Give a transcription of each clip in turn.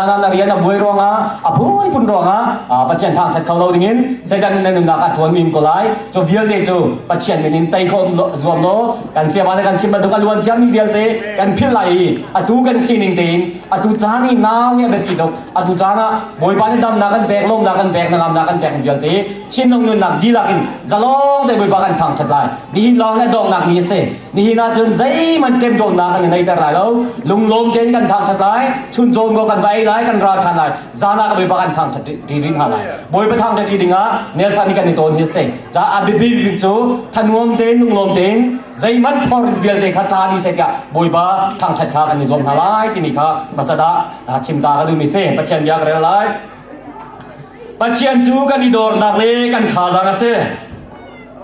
caan ah na rian a buai ruangah a phunphun ruangah Pathian thangṭhat kho lo dingin Satan na nunnak a ṭuan mi ko lai. Cu vialte cu Pathian min in tei khawh zuam law kan siama le kan chim bantuk a luan ciami vialte kan philh lai i atu kan sining tein atu caan i nau hi a biapi tuk. Atu caan ah Bawipa nih damnak kan pek, lawmnak kan pek, hnangamnak kan pek vialte Chinlung nunnak dihlak in zalong te Bawipa kan thangṭhat lai. Nihin lawng le donghnak ni a si. Nihin ah cun zeihmanh ṭemṭawnnak kan i neiter lai lo. Lunglawm tein kan thangṭhat lai. Chuncawn ko kan va ei lai, kan ral ṭhan lai. Zan ah ka Bawipa kan thangṭhat ṭi rih hna lai. Bawipa thangṭhat ṭi dingah Nelson nih kan i tawn hi a si. Ca a biapi bik cu thanuam tein lunglawm tein zeihmanh phor vialte kha tla dih seh tiah Bawipa thangṭhat kha kan i zuam hna lai timi kha hmasa dah chim ta ka duhmi si. Pathian bia ka rel lai. Pathian cu kan i dornak le kan thazaang a si.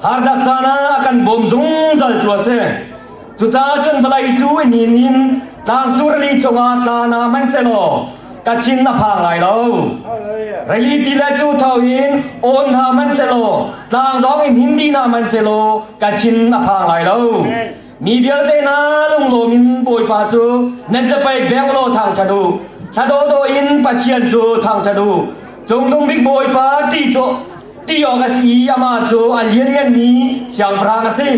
Harnak caan ah a kan bawm zungzaltu a si. Cucaah cun vawlei cu i hnin in tlang cu rili cungah tla hna hmanhsehlaw ka thin a phang lai lo. Rili ti le cu tho in awn hna hmanhsehlaw tlang zong in hin dih hna hmanhsehlaw ka thin a phang lai lo. Mi vialte hna lunglawm in Bawipa cu nan zapei beng law thangṭhat u. Thla dawhdawh in Pathian cu thangṭhat u. Cungnung bik Bawipa ṭih cu ṭih awk a si i amah cu a liannganmi siangpahrang a si.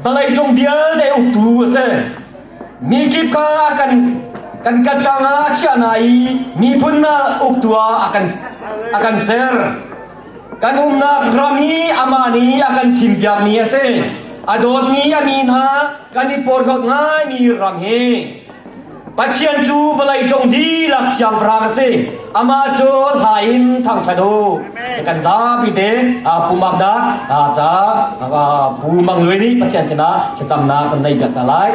Vawleicung vialte uktu a si. Mi kip kha a kan kan kat tangah a chiah hna i miphun hna uktu ah a kan ser. Kan umnak ram hi amah nih a kan thimpiakmi a si. A dawtmi a mi hna kan i porhlawt ngaimi ram hi. Pathian cu vawleicung dihlak siangpahrang a si. Amah cu hla in thangṭhat u. Kan zapi te pumak dah ca Pu Mang Luai nih Pathian sinah thlacamnak kan nei piak hna lai.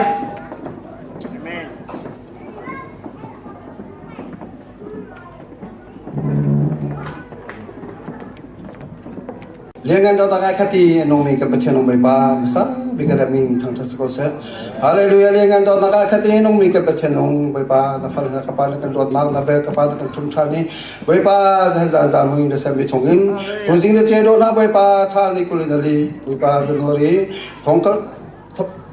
Lianngan dawtnak ai khat i a nungmi kan Pathian nung Bawipa hmasa bik kan min thangṭhat si ko seh. Hallelujah lianngan dawtnak ai khat i a nungmi kan Pathian nung Bawipa na fal ka pa na kan dawtnak na vel ka pa na kan ṭhum ṭhan i Bawipa zan zan mui na sermi chungin tuzing na ce dawtnak Bawipa tha ni kulin ali Bawipa January thong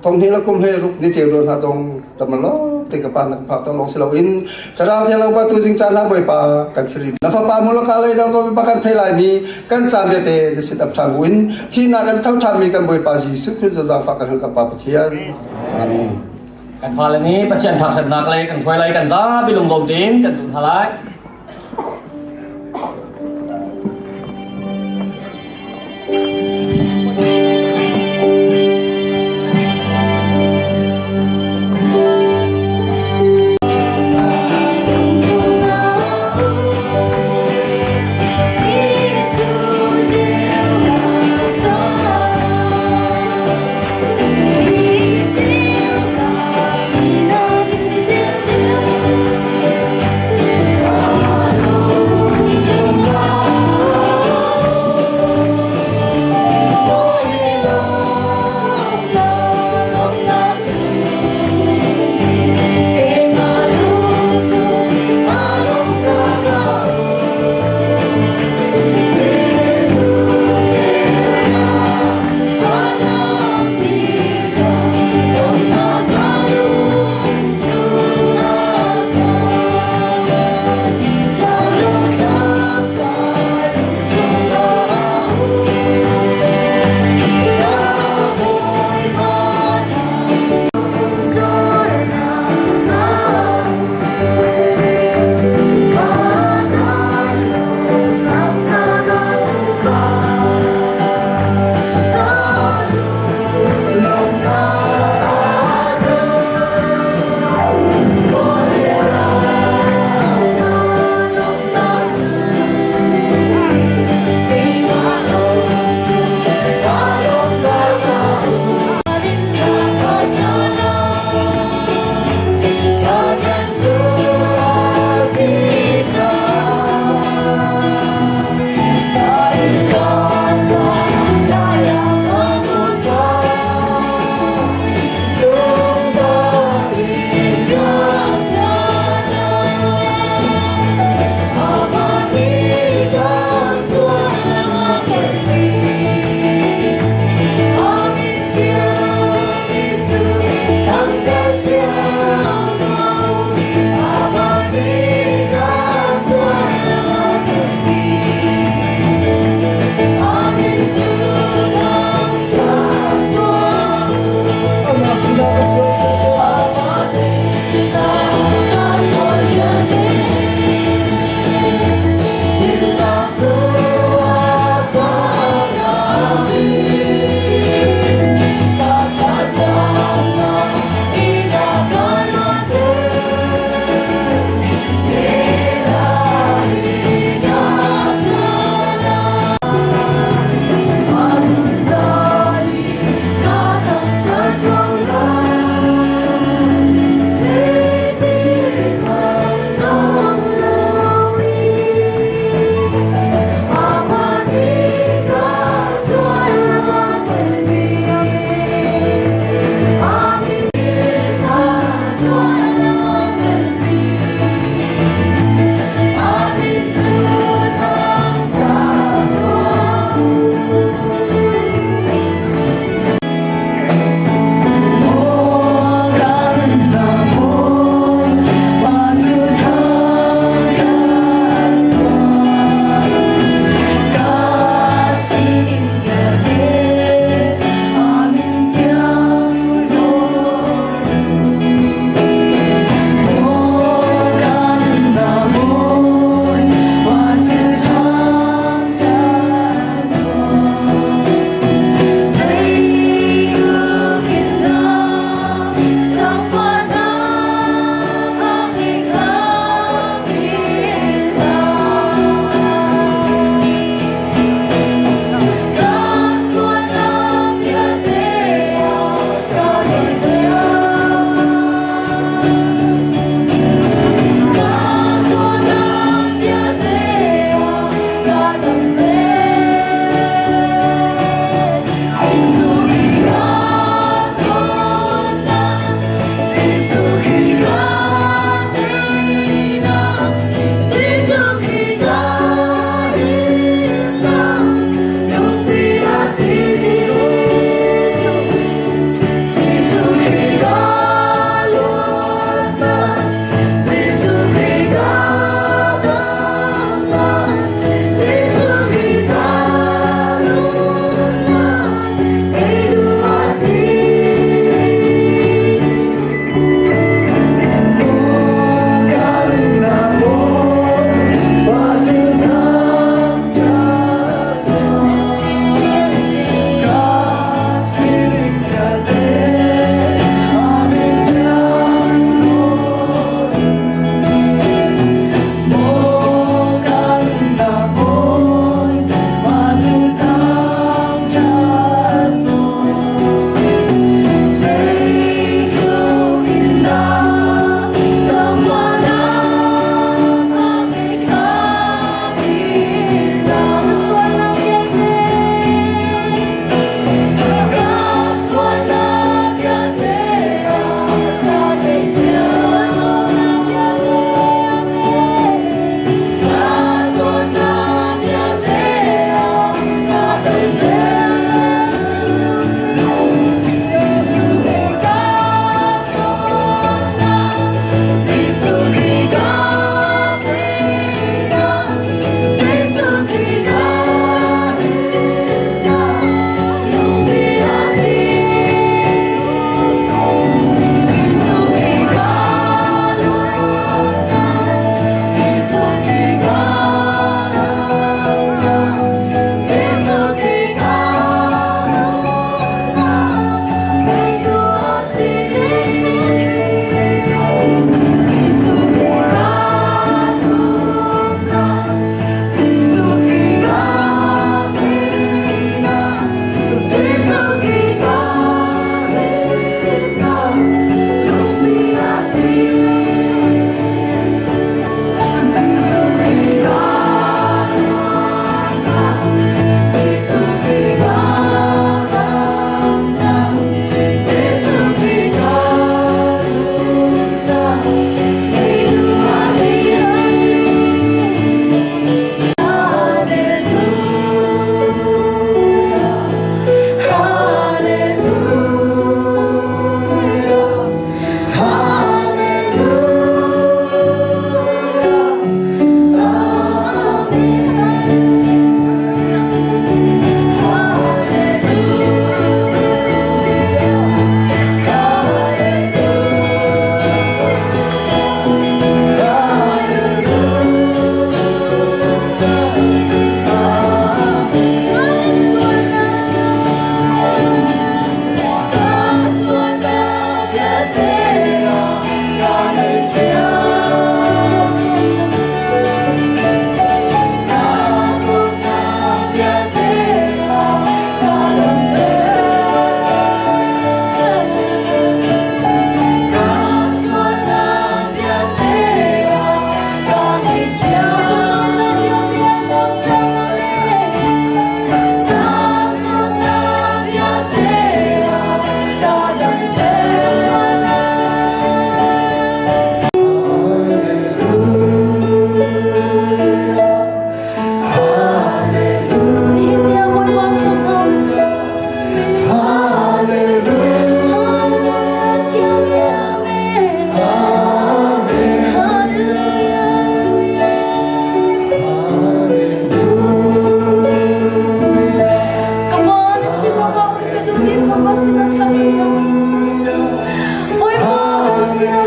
thong hnih le kum hlei ruk ni ceu hna zong tamalo te ka pa na phak to long si lo in thlarau thiang lo pa tu jing caan hna bawipa kan thiri na fapa mulaka lei dang bawipa kan thei lai mi kan caan vialte na sit ap ṭhan buin thihnak kan tho ṭhan mi kan bawipa Jesuh Christ zaangfah kan hal ka pa Pathian amen. Kan fale nih Pathian thangṭhatnak le kan hruai lai kan zapi lunglawm tein kan zumh hna lai.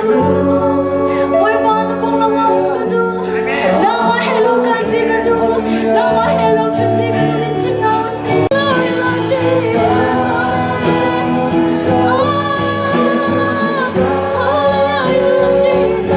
duh. Bawipa na konglam ah um ka duh. Nangmah he lung kalṭi ka duh. Nangmah he lung ṭhutṭi ka duh din chim hna u sih. I love Jesus. Oh, I love Jesus.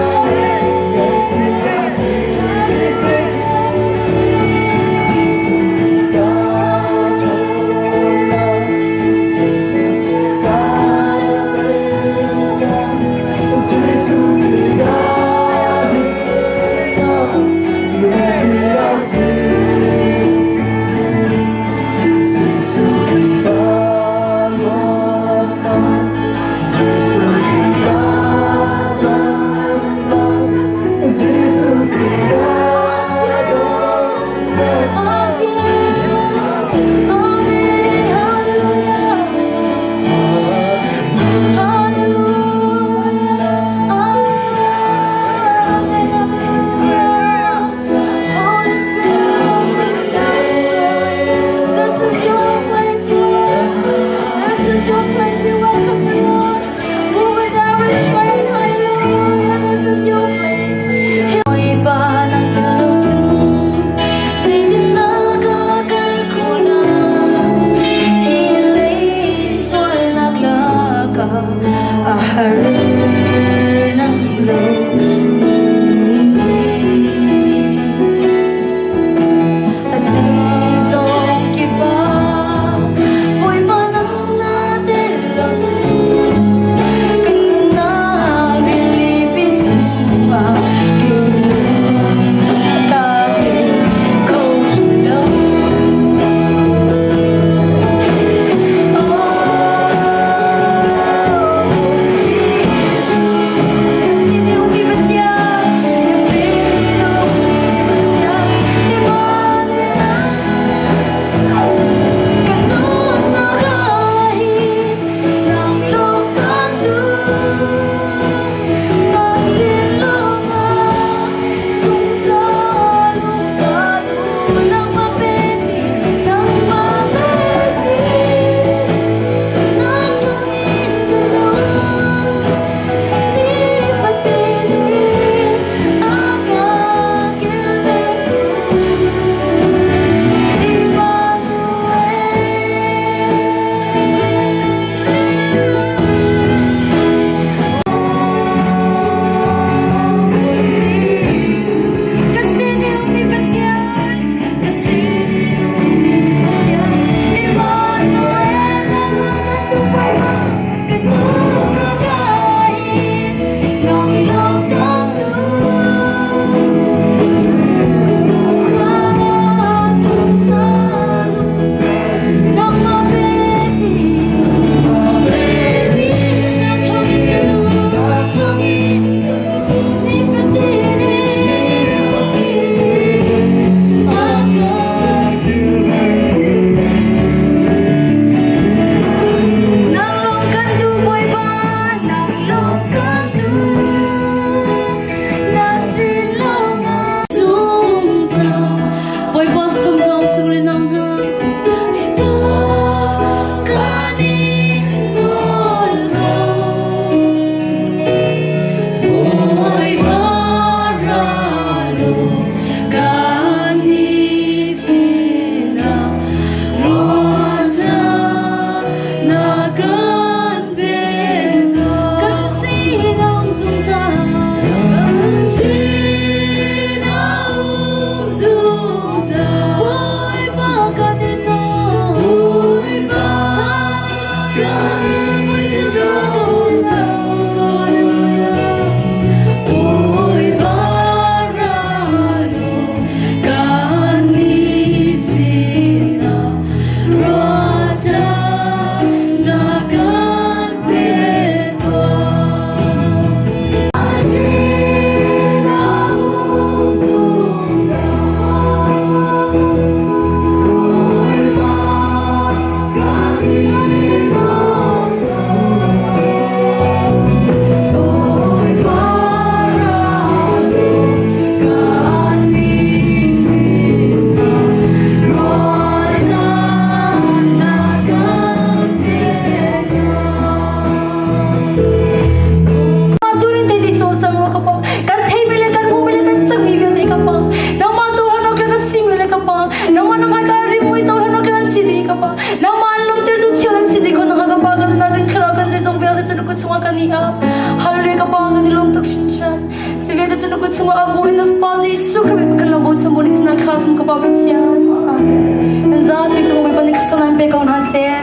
na kut chungah a bawi na Fapa Jesuh Khrih kan lo bawi samu ni sinah thla cam ka Pa Pathian. Amen. Nan zapi cung Bawipa nih thluachuah pe ko hna seh.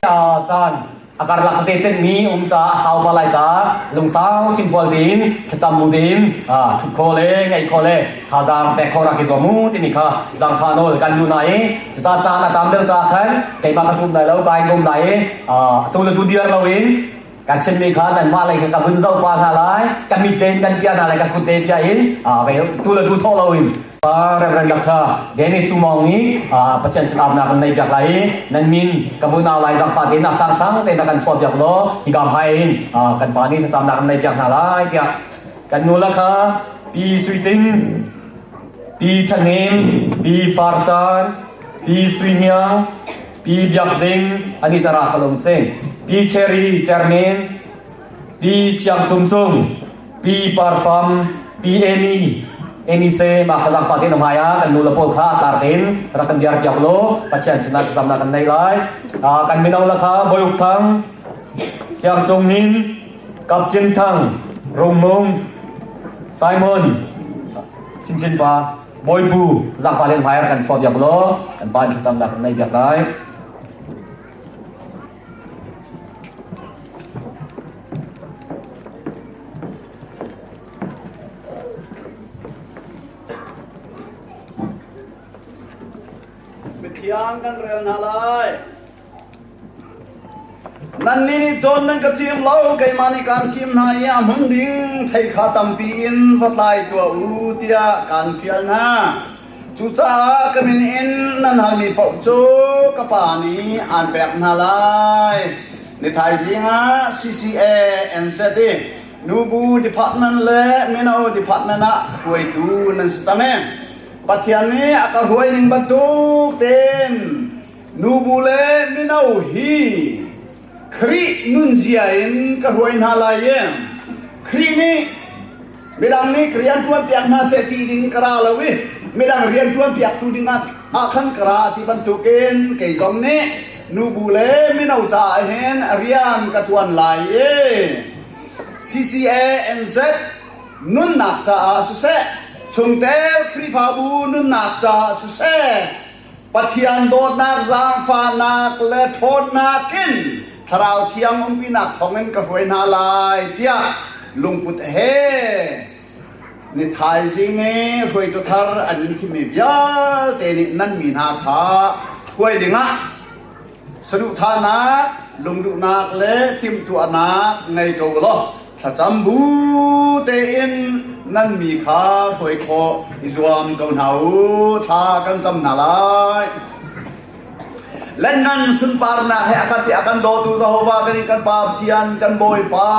Caan a karlak tete tenhmi um ca a sau pa lai ca lungsau thinfual tein thlacam bu tein ṭhut kho le ngaih kho le thazaang pek kho rak i zuam u timi kha zaangfah nawl kan duh hna i cucaah caan a tam deuh caah khan keimah ka tum lai lo kai kum lai i atu le tu dir loin kan chimmi kha nanmah lei kha ka vun zoh pa hna lai ka mit tein kan piah hna lai ka kut te piah in tu le tu thawh loin Reverend Dr. Dennis Sumong nih Pathian sin apnak kan nei piak lai i nan min ka vun au lai zangfah tein a changchang tein kan chuah piak law hika hmai in kan pa nih thlacamnak kan nei piak hna lai tiah kan nu la kha Pi Sui Ting Pi Thanem Pi Far Caan Pi Sui Hniang Pi Biak Zing ani cara kalom sing Pi Cherry Chairman Pi Siang Tum Sung Pi Parfam, Pi Amy, Amy se mah kha zaangfah tein hmai ah kan nu le pawl kha tar tein rak kan diar piak law Pathian sinah thlacamnak kan nei lai. Kan mino la kha Bawiuk Thang, Siang Cung Hnin, Kap Cin Thang, Rung Mung, Simon, Chinchin pa, Bawipu zaangfah tein hmai rak kan chuah piak law kan pa in thlacamnak kan nei piak lai. Mithiang kan rel hna lai. Nannih nih cawn nan ka thim lo, keimah nih kaan thim hna i a hmun ding thei kha tampi in va tlai tuah u tiah kaan fial hna. Cucaah ka min in nan halmi paoh cu ka Pa nih aan pek hna lai. Ni thaizing ah CCA NZ i Nubu Department le Mino Department ah hruaitu nan si cang i Pathian nih a ka hruai ning bantuk tein nubu le mino hi Khrih nunzia in ka hruai hna lai i Khrih nih Midang nih rian ṭuanpiak hna seh ti ding ka ra lo i midang rian ṭuanpiaktu dingah ah khan ka ra ti bantukin kei zong nih nubu le mino caah hin rian ka ṭuan lai i CCANZ nunnak caah siseh, chungtel Khrihfabu nunnak caah siseh, Pathian dawtnak, zaangfahnak le ṭhawnnak in Thlarau Thiang umpinak thawngin ka hruai hna lai tiah lungput he ni thaizing i hruaitu thar an in thimmi vialte nih nan mi hna kha hruai dingah saduhthahnak, lungduhnak le timhtuahnak ngei ko u law thlacam bu tein nan mi kha hruai khawh i zuam ko hna u. Thla kan cam hna lai. Lennan sunparnak he a khat i a kan dawtu Jehovah kan i kan Pa Pathian kan Bawipa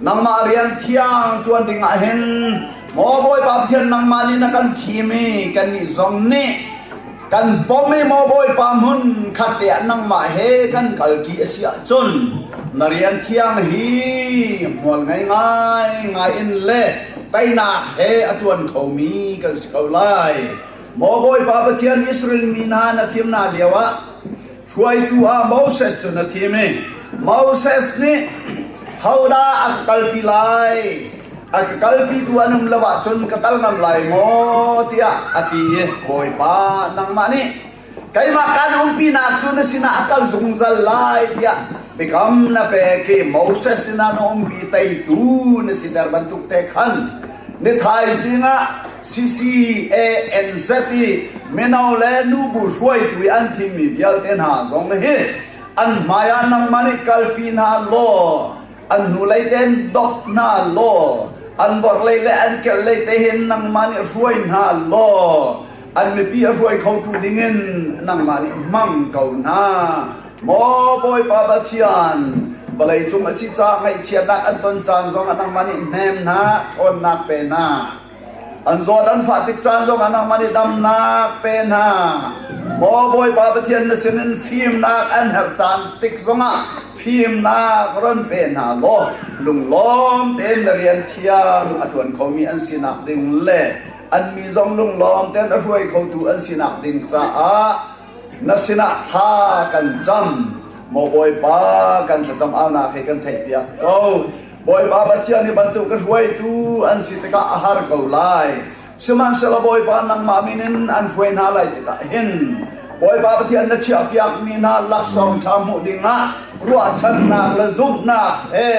nangmah rian thiang ṭuan ding ah hin maw Bawipa Pathian nangmah nih na kan thim i kannih zong nih Kan pom i maw Bawipa hmun khat te ah nangmah he kan kalṭi a si ahcun na rian thiang hi hmual ngei ngaingai in le teinak he a ṭuan khomi kan si ko lai. Maw Bawipa Pathian Israel mi hna na thim hna lioah hruaitu ah Moses cu na thim i Moses nih hodah a ka kalpi lai a ka kalpitu an um lo ahcun ka kal ngam lai maw tiah a ti i Bawipa nangmah nih keimah kaan umpinak cu na sinah a kal zungzal lai tiah biakam na pek i Moses sinah na umpi teitu na siter bantuk te khan ni thaizing ah CCANZ i mino le nubu hruaitu i an thimmi vialte hna zong hi an hmai ah nangmah nih kalpi hna law an hnulei tein dok hna law an vorhlei le an kehlei te hin nangmah nih hruai hna law an mipi a hruai khotu dingin nangmah nih hmang ko hna maw Bawipa Pathian vawlei cung a si caah ngaihchiatnak an ton caan zongah nangmah nih hnem hna ṭhawnnak pe hna An zawt an fah tik caan zongah nangmah nih damnak pe hna. Maw Bawipa Pathian na sinin fimnak an herh caan tik zongah fimnak ron pe hna law lunglawm tein na rian thiang a ṭuan khomi an sinak ding le an mi zong lunglawm tein a hruai khotu an sinak ding caah na sinah thla kan cam. Maw Bawipa kan thlacam aunak hi kan theihpiak ko. Bawipa Pathian hi bantuk ka hruaitu an si tikah a har ko lai. Sihmanhsehlaw Bawipa nangmah min in an hruai hna lai tikah hin Bawipa Pathian na chiahpiakmi hna laksawng ṭha hmuh dingah ruahchannak le zumhnak he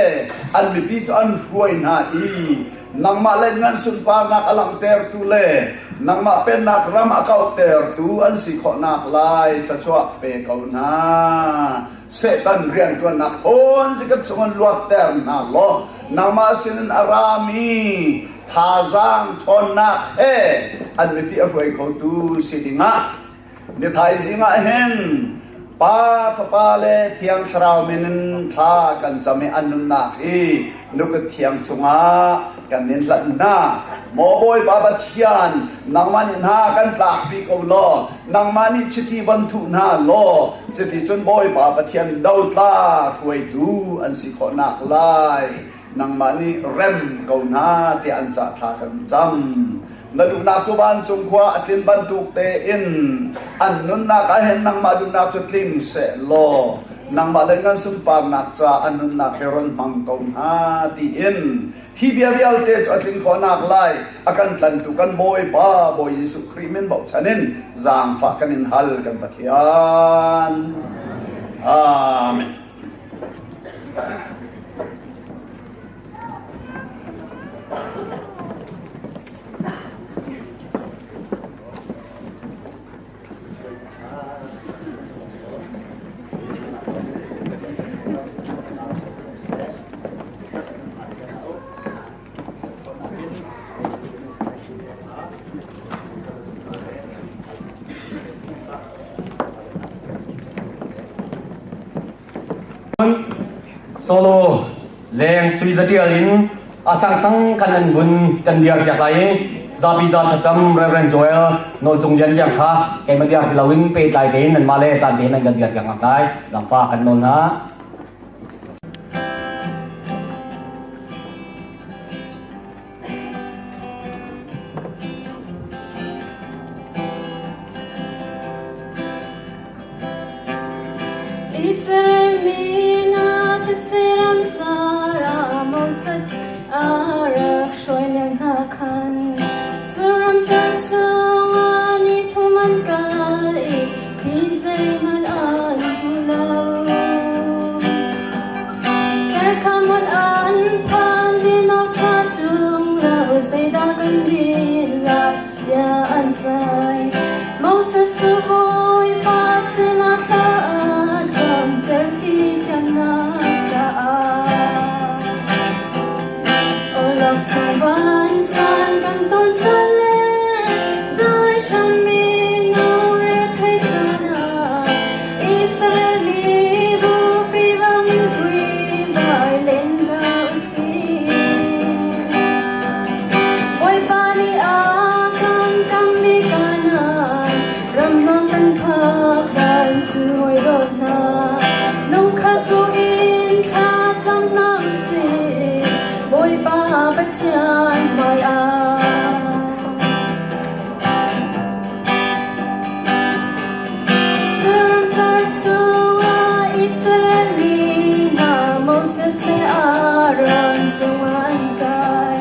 an mipi cu an hruai hna i nangmah le ngan sunparnak a langhtertu le nangmah pennak ram a kauhtertu an si khawhnak lai thluachuah pe ko hna. Satan rianṭuannak phun zikip chungin luatter hna law nangmah sinin a rami thazaang ṭhawnnak he an mipi a hruai khotu si dingah ni thaizing ah hin Pa, Fapa le Thiang Thlarau min in thla kan cam i an nunnak hi nukut thiang chungah kan in hlanh hna. Maw Bawipa Pathian, nangmah nih hna kan tlakpi ko law, nangmah nih chiti von thuh hna law, cuticun Bawipa Pathian dotla hruaitu an si khawhnak lai nangmah nih rem ko hna tiah an cah thla kan cam. Na duhnak cu vancung khua a tlin bantuk tein an nunnak ah hin nangmah duhnak cu tling seh law nangmah le nan sunparnak ca an nunnak he ron hmang ko hna tiin hi bia vialte cu a tlin khawhnak lai a kan tlantu kan Bawipa Bawi Jesuh Khrih min bochan in zaangfah kan in hal kan Pathian. Amen. Solo leng sui zatial in a changchang kan an vun kan diar piak lai i zapi za thlacam Reverend Joel Nawl Cung Lian tiang kha keimah diar ti loin pehtlai tein nanmah le caan tein nan kan diar piak lai zangfa kan nawl hna. Israel mi hna thetse-ram cara Moses a rak hruai lio hna khan Suram car chungah ni thum an kal i ti zeihmanh an hmu lo. Cerhkhamon an phan dinawk ṭha ṭung lo zeidah kan din lai tiah an zai. Moses cu Bawipa sinah thla a cam cerhti thiannak caah. Awlok chung vansan kan ton caan le dai hrammi nu rethei caan ah Israel mi bupi bangin vui vai len hlah usih. Bawipa nih a kan kammi Kanaan ram nuam kan phak hlan cu hawi dawt hna lungkhat buin thla cam hna usih Bawipa Pathian hmaiah. Surcar chungah Israel mi hna Moses le Aaron cungah an zai.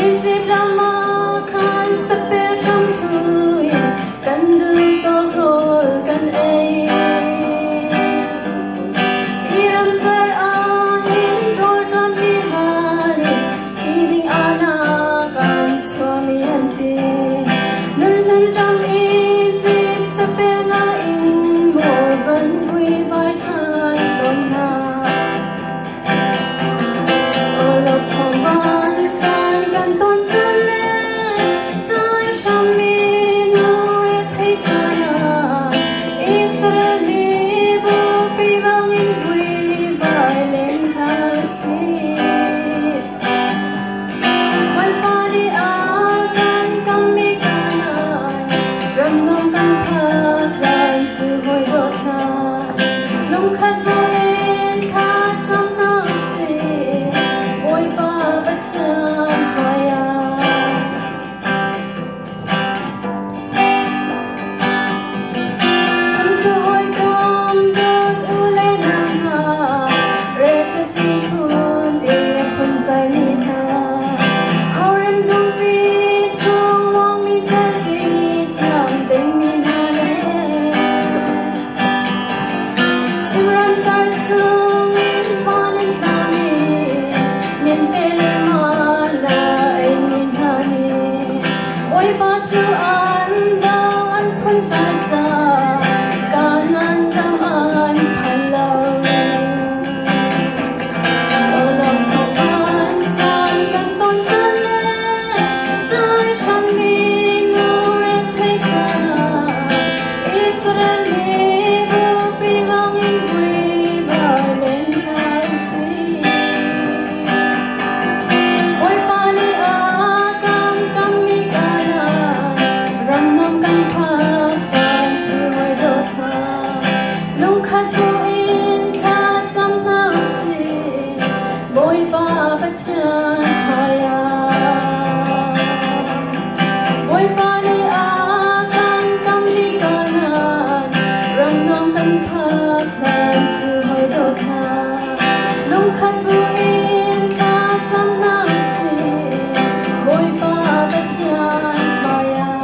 Izipt ram ah khan sapel hram thu in kan duh tawk rawl kan ei. Hi ramcar ah hin rawlṭam ti hal in thi ding ah na kan chuahmi an ti. Nunhlun ṭam i zip sapel nga in maw van vuivai ṭhan tawn hna. Awlok Bawipa Pathian hmaiah. Bawipa nih a kan kammi Kanaan ram nuam kan phak hlan cu hawi dawt hna lungkhat buin thlacam hna usih Bawipa Pathian hmaiah.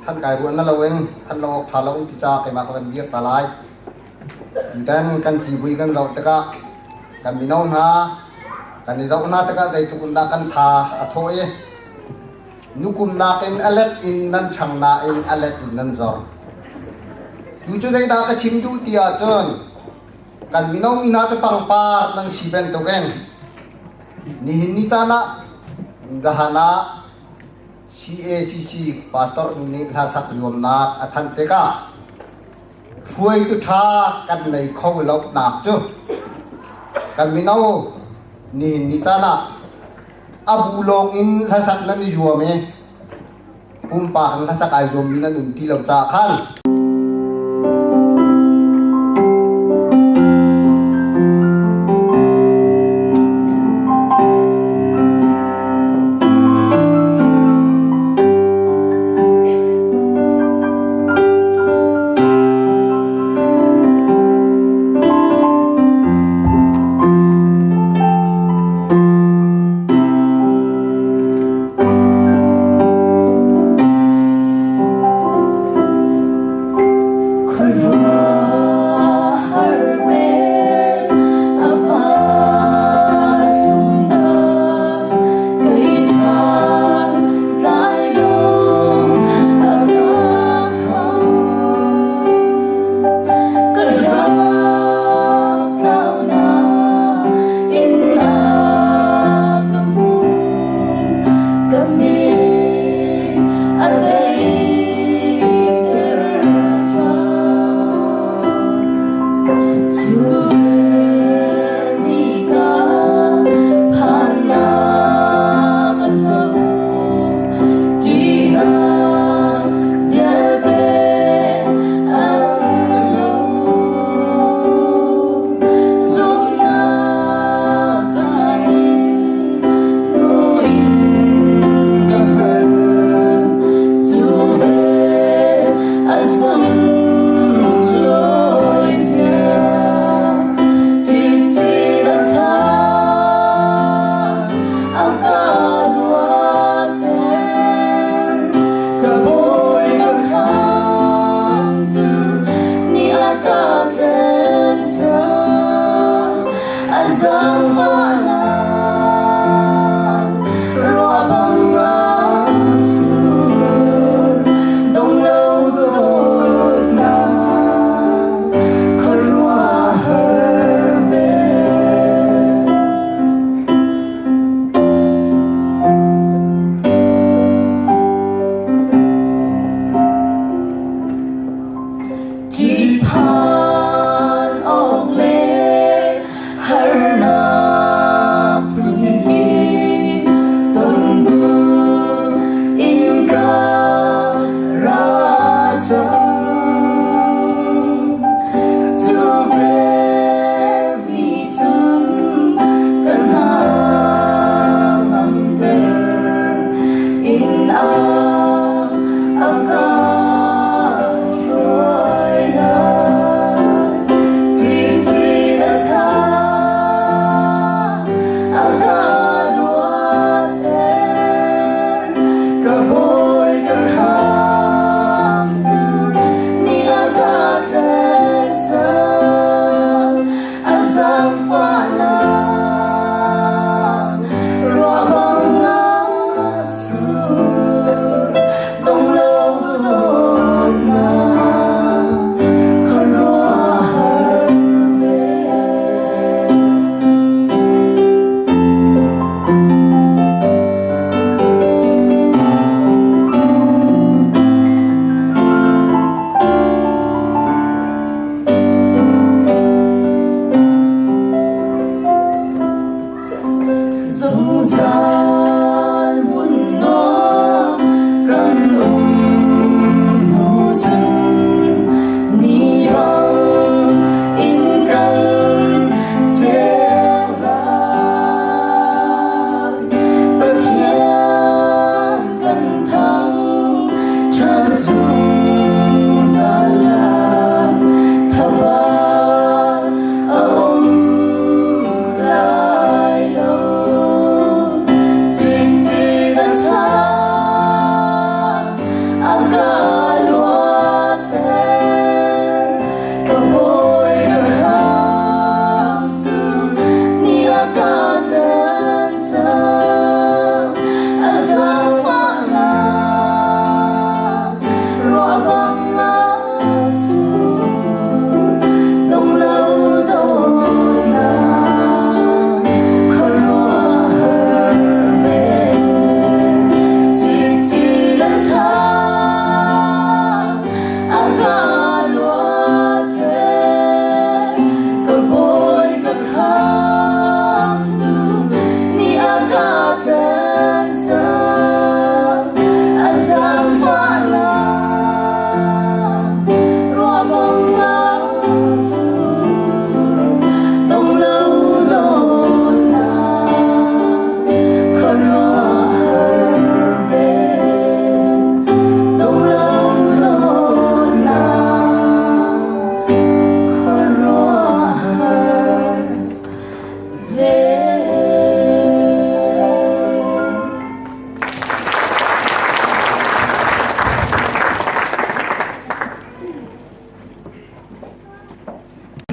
Than kai ruan na loin than lo awk ṭha lo ti ca keimah ka van dir ta lai. Tutan kan civui kan zoh tikah kan mino hna kan i zoh hna tikah zeitluk in dah kan tha a thawh i nukum nakin a let in nan ṭhang nain a let in nan zor. Cu cu zeidah ka chim duh ti ahcun kan mino mi hna cu pangpar nan si bantukin nihin ni caan ah zahan ah CACC pastor nu nih hlasak zuamnak a thanh tikah hruaitu ṭha kan nei kho lonak cu kan mino nihin ni caan ah a bu lawng in hlasak nan i zuam i pumpak in hlasak ai zuammi nan um ti lo caah khan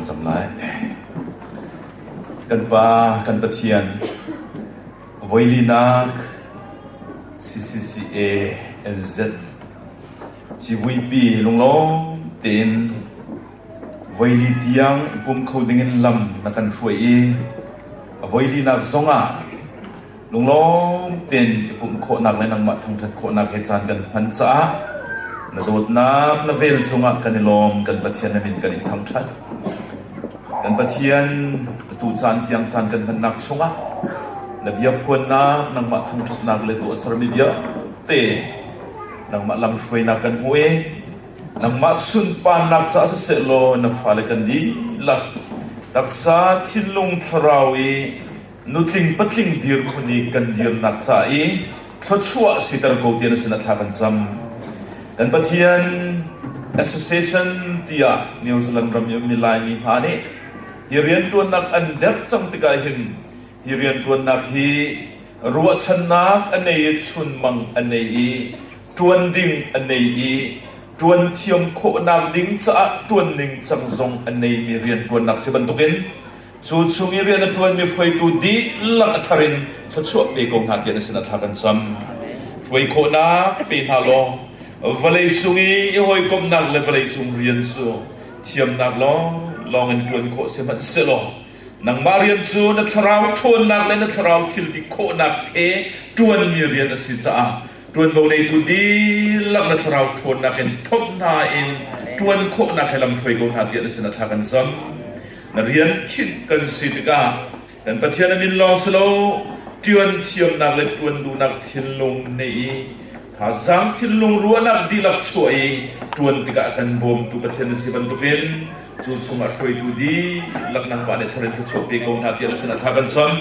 cam lai. Kan Pa, kan Pathian, voilinak CCCA NZ civuipi lunglawm tein voili tiang i pum kho dingin lam na kan hruai i a voilinak zongah Lunglawm tein i pumh khawhnak le nangmah thangṭhat khawhnak he caan kan hman caah na dawtnak na vel cungah kan i lawm. Kan Pathian na min kan in thangṭhat. Kan Pathian, atu caan tiang caan kan hmannak chungah na bia phuannak, nangmah thangṭhatnak le tuahsermi vialte nangmah lamhruainak kan hmu i nangmah sunparnak caah siseh law na fale kan dihlak taksa thinlung thlarau i Nutling patling dirhmun i kan dirnak ca i thluachuah siter ko tiah na sinah thla kan cam. Kan Pathian Association tiah New Zealand ram i ummi Laimi hna nih hi rianṭuannak an derh cang tikah hin hi rianṭuannak hi ruahchannak a nei i chunmang a nei i ṭuan ding a nei i ṭuan thiam khawhnak ding caah ṭuan ning cang zong a neimi rianṭuannak si bantukin Cu chung i rian a ṭuanmi hruaitu dihlak a thar in thluachuah pe ko hna tiah na sinah thla kan cam. Hruai khawhnak pe hna law vawlei cung i i hawikomhnak le vawlei cung rian cu thiamnak lawnglawng in ṭuan khawh sihmanhsehlaw nangmah rian cu na thlarau ṭhawnnak le na thlarau thil ti khawhnak he ṭuanmi rian a si caah ṭuanvo neitu dihlak na thlarau ṭhawnnak in thawk hna in ṭuan khawhnak he lamhruai ko hna tiah na sinah thla kan cam. Na rian khinh kan si tikah kan Pathian a min lawng si lo ṭuan thiamnak le ṭuan duhnak thinlung neih i thazaang thinlung ruahnak dihlak chuah i ṭuan tikah kan bawmtu Pathian na si bantukin cu chungah hruaitu dihlak nangmah nih thar in thluachuah pe ko hna tiah na sinah thla kan cam.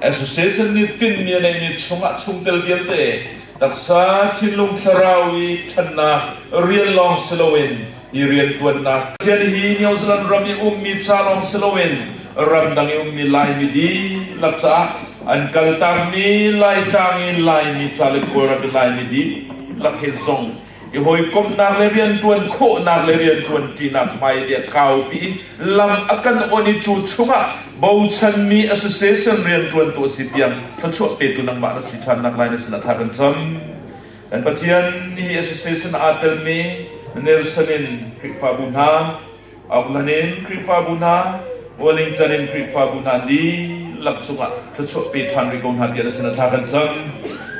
Association nih tinhmi a neihmi chungah chungtel vialte taksa thinlung thlarau i ṭhannak rian lawng si loin hi rianṭuannak Pathian hi New Zealand ram i ummi ca lawng si loin ramdang i ummi Laimi dihlak caah an kaltakmi Laitlang i Laimi ca le Kawlram i Laimi dihlak he zong i hawikomhnak le rianṭuan khawhnak le rianṭuanṭinak hmailei a kaupi i lam a kan on i cu chungah bochanmi association rianṭuantu a si tiang thluachuah petu nangmah na si ṭhannak lai na sinah tha kan cam. Kan Pathian hi association aa telmi Nelson in Khrihfabu hna, Auckland in Khrihfabu hna, Wellington in Khrihfabu hna dihlak cungah thluachuah pe ṭhan rih ko hna tiah na sinah thla kan cam.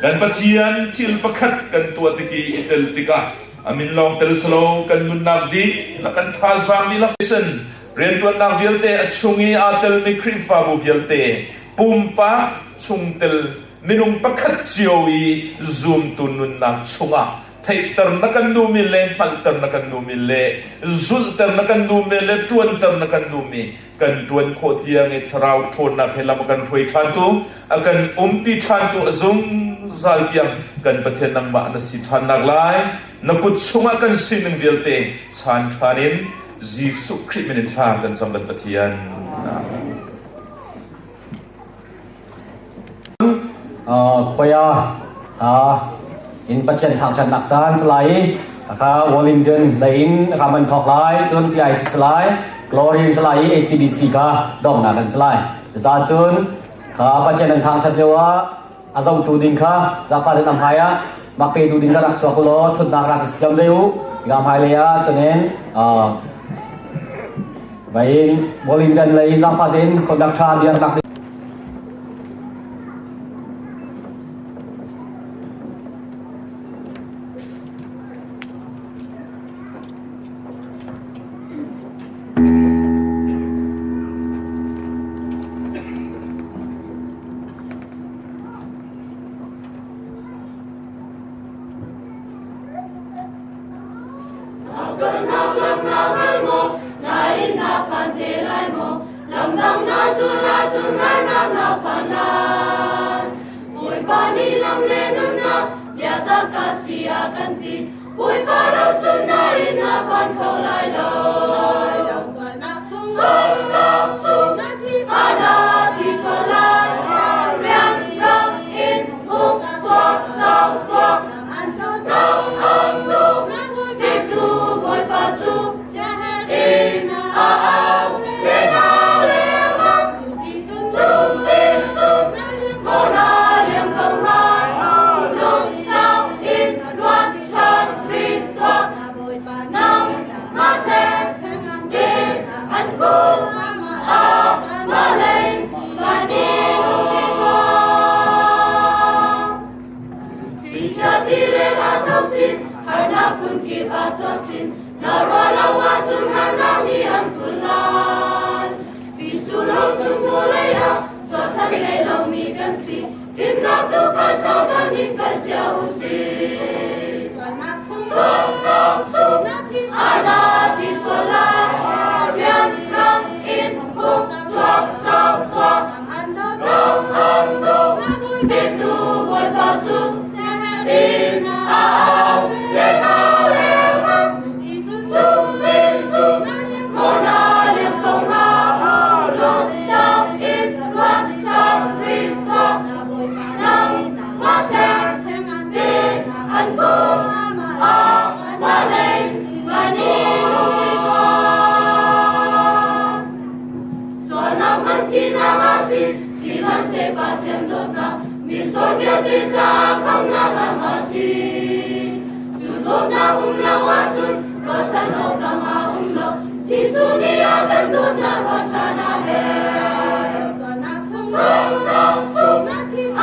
Kan Pathian thil pakhat kan tuah tik i i tel tikah a min lawng tel silo kan nunnak dihlak kan thazaang dihlak sin rianṭuannak vialte a chung i aa telmi Khrihfabu vialte pumpak chungtel minung pakhat cio i zumtu nunnak chungah theihter na kan duhmi le hngalhter na kan duhmi le zulhter na kan duhmi le ṭuanter na kan duhmi kan ṭuan khawh tiang i thlarau ṭhawnnak he lam a kan hruai ṭhantu a kan umpi ṭhantu a zungzal tiang kan Pathian nangmah na si ṭhannak lai na kut chungah kan sining vialte chan ṭhan in Jesuh Khrih min in thla kan cam kan Pathian. Khoia in Pathian thangṭhatnak caan si lai i khakha Wellington lei in ram an thawk lai cun CIC si lai Glory in si lai i ACBC kha donghnak an si lai. Cucaah cun kha Pathian an thangṭhat lio ah a zohtu ding kha zaangfah tein a hmai ah mak petu ding kha rak chuak u law ṭhutnak rak i siam ve u. Hika hmailei ah cunin Vain Wellington lei zaangfah tein conductor dirnak Bawipa lo cun na inn na phan kho lai lo. Sualnak chung ana thi sual lai. Rian ram in hung chuak zau tuah. Nang ang nu biktu Bawipa cu in a au. Ruahchan ngei lomi kan si. Himnak tu kha ṭha in kal cio u sih. Sualnak chung ana thi sual lai, rian rang in hung chuak zau tuah. Rong an duh biktu Bawipa cu in a au lengau lengmang. Cung ding cu maw na liam ko hnga, lungsau in ruat ṭhan rih tuah. Nangmah theng in an bawm amah lei van i hung ti tuah. Sualnak man thinak a si, sihmanhseh Pathian dawtnak mi sual vialte caah khamhnak lam a si. Cu dawtnak um lo ahcun ruahchan awk dang a um lo. Jesuh nih a kan dawtnak ruah ṭhan a herh. Sualnak chung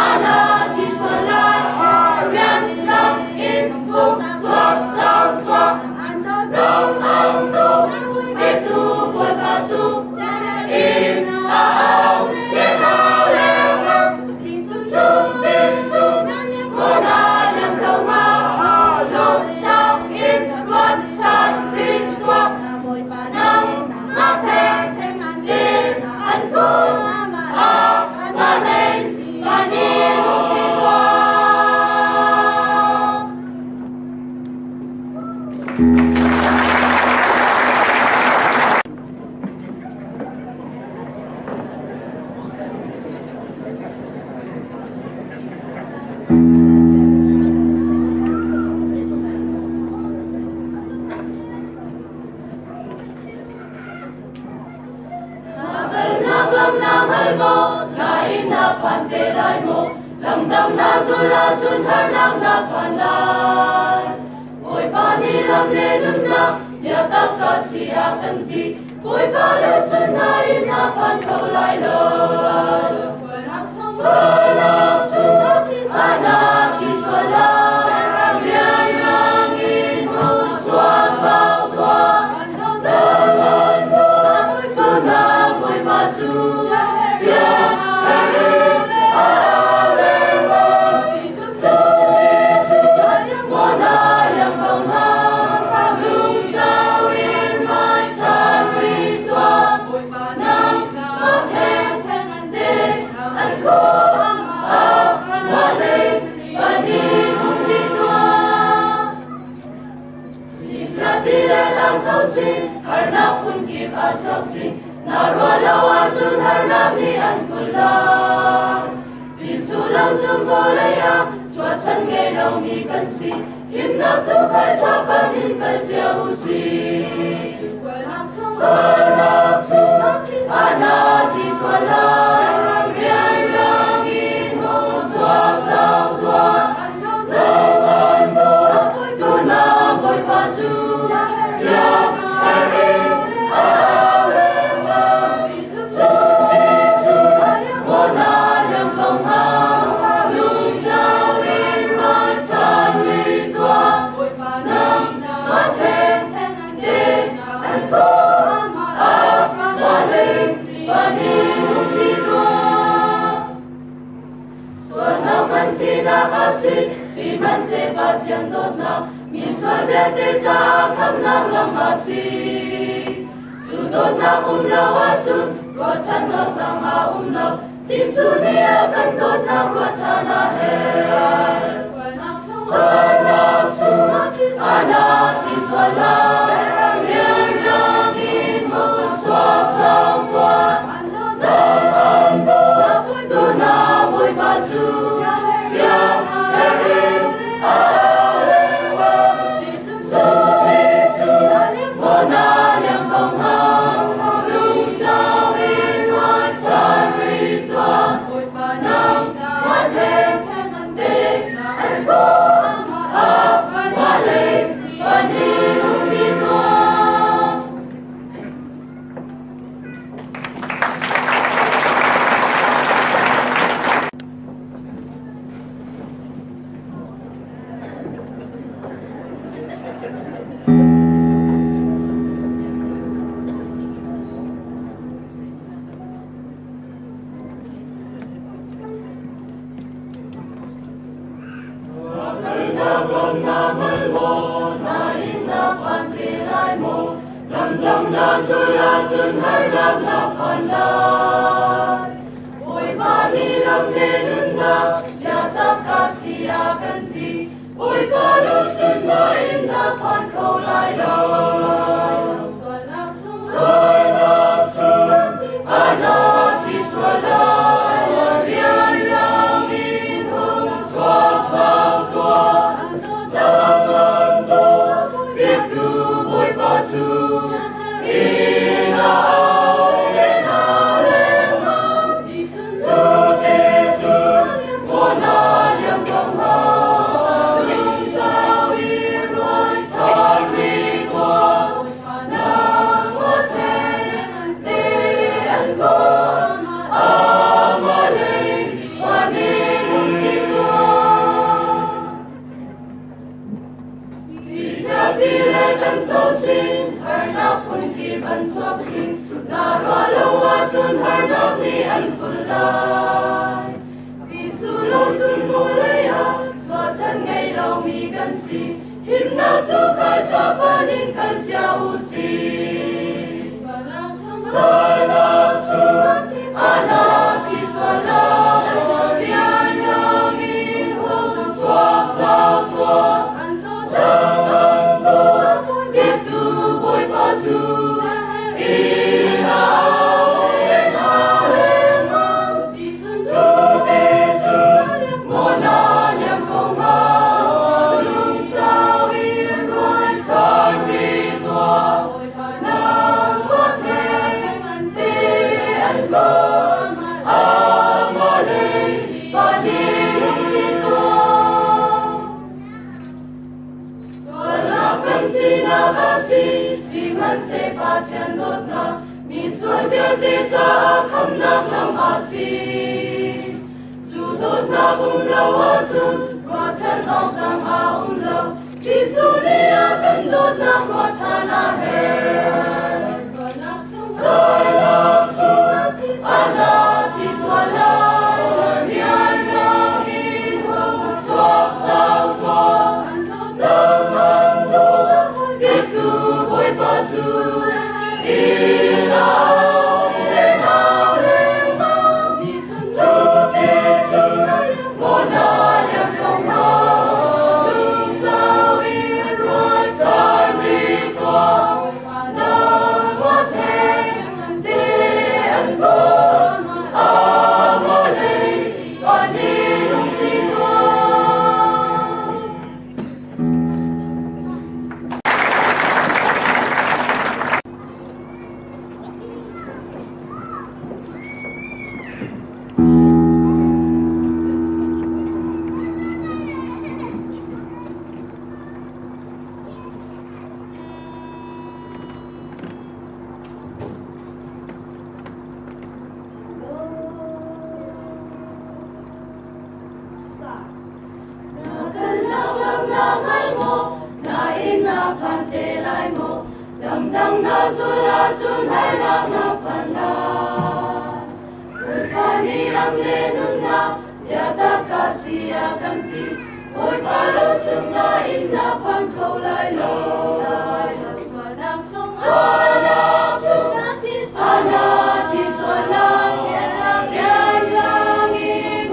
ana thi sual lai, rian lam in hung chuak zau tuah. Rong ang duh petu Bawipa cu in a au lengau lengmang. Cung ding cu maw na liam ko hnga, lungsau in ruat ṭhan rih tuah. Nangmah theng in an kun amah lei van i hung ti tuah. Na lam na hngal maw? Na inn na phan te lai maw? Lamdang na zul ahcun harnak na phan lai. Bawipa nih lam le nunnak biatak ka si a kan ti. Bawipa le cun na inn na phan kho lai lo. Sualnak cu ana thi sual lai. Rianrang in hung chuak zau tuah. Tuna Bawipa cu siaherh in a au lengmang. Cu ti cu maw na liam ko hnga? Lungsau in ruahchan rih tuah. Nangmah thengte an khua amah lei van in hung ti tuah. Ti le dang kho chin, harnak phunkip a chuak chin. Na ruah lo ahcun harnak nih an kulh lai. Jesuh lo cung vawlei ah chuahchan ngei lomi kan si. Himnak tu kha ṭha pan in kal cio u sih. Sualnak cu ana thi sual lai, rianrang in hung chuak zau tuah. Tuna Bawipa cu siaherh in a au lengmang. Cu ti cu maw na liam ko hnga? Lungsau in ruahchan rih tuah. Nangmah thengte an khua amah lei van in hung ti tuah. Sualnak man thinak a si, sihmanhseh Pathian dawtnak mi sual vialte caah khamhnak lam a si. Cu dawtnak um lo ahcun ruahchan awk dang a um lo. Jesuh nih a kan dawtnak ruahchan a herh. Sualnak cu ana thi sual lai, rianrang in hung chuak zau tuah. Tuna Bawipa cu siaherh in a au lengmang. Cu ti cu maw na liam ko hnga? Lungsau in ruahchan rih tuah. Nangmah thengte an khua amah lei van in hung ti tuah. Lamdang na zul ahcun harnak na phan lai. Bawipa nih lam le nunnak biatak ka si a kan ti. Bawipa lo cun na inn na phan kho lai lo. Sualnak chung ana thi sual lai. Rianrang in hung chuak zau tuah. Nang an dawt biaktu Bawipa cu inn ah le na lengmang. Cu ti cun maw na liam ko hnga? Lungsau i ruan ṭhan rih tuah. Nang maw theng te an kawl, amah lei pa nih rung ti tuah. Ti le kan to chin, harnak phunkip an chuak chin. Na ruah lo ahcun harnak nih an kulh lai. Jesuh lo cun vawlei ah chuahchan ngei lomi kan si. Himnak tu kha ṭhapan in kal cia u sih. Sualnak chung ana thi sual lai. Rianrang in hung chuak zau tuah. Dang an dawt biaktu Bawipa cu inn ah inn ah lengmang. Cu ti cun maw na liam ko hnga? Lungsau in ruan ṭhan rih tuah. Nang maw theng te an kawl, amah lei pa nih rung ti tuah. Sualnak kan ṭihnak a si, sihmanhseh Pathian dawtnak mi sual vialte caah khamhnak lam a si. Cu dawtnak um lo ahcun ruahchan awk dang a um lo. Jesuh nih a kan dawtnak ruahchan a herh. Sualnak chung ana thi sual lai, rianrang in hung chuak zau tuah. Nang an dawt biaktu Bawipa cu inn ah inn ah lengmang. Cu ti cun maw na liam ko hnga? Lungsau in ruat ṭhan rih tuah. Nang maw theng te an kawl, amah lei pa nih rung ti tuah. Na kalnak lam na hngal maw? Na inn na phan te lai maw? Lamdang na zul ahcun harnak na phan lai. Bawipa nih lam le nunnak biatak ka si a kan ti. Bawipa lo chung na inn na phan kho lai lo. Sualnak chung sualnak chung na thi sualnak thi sualnak rianrang in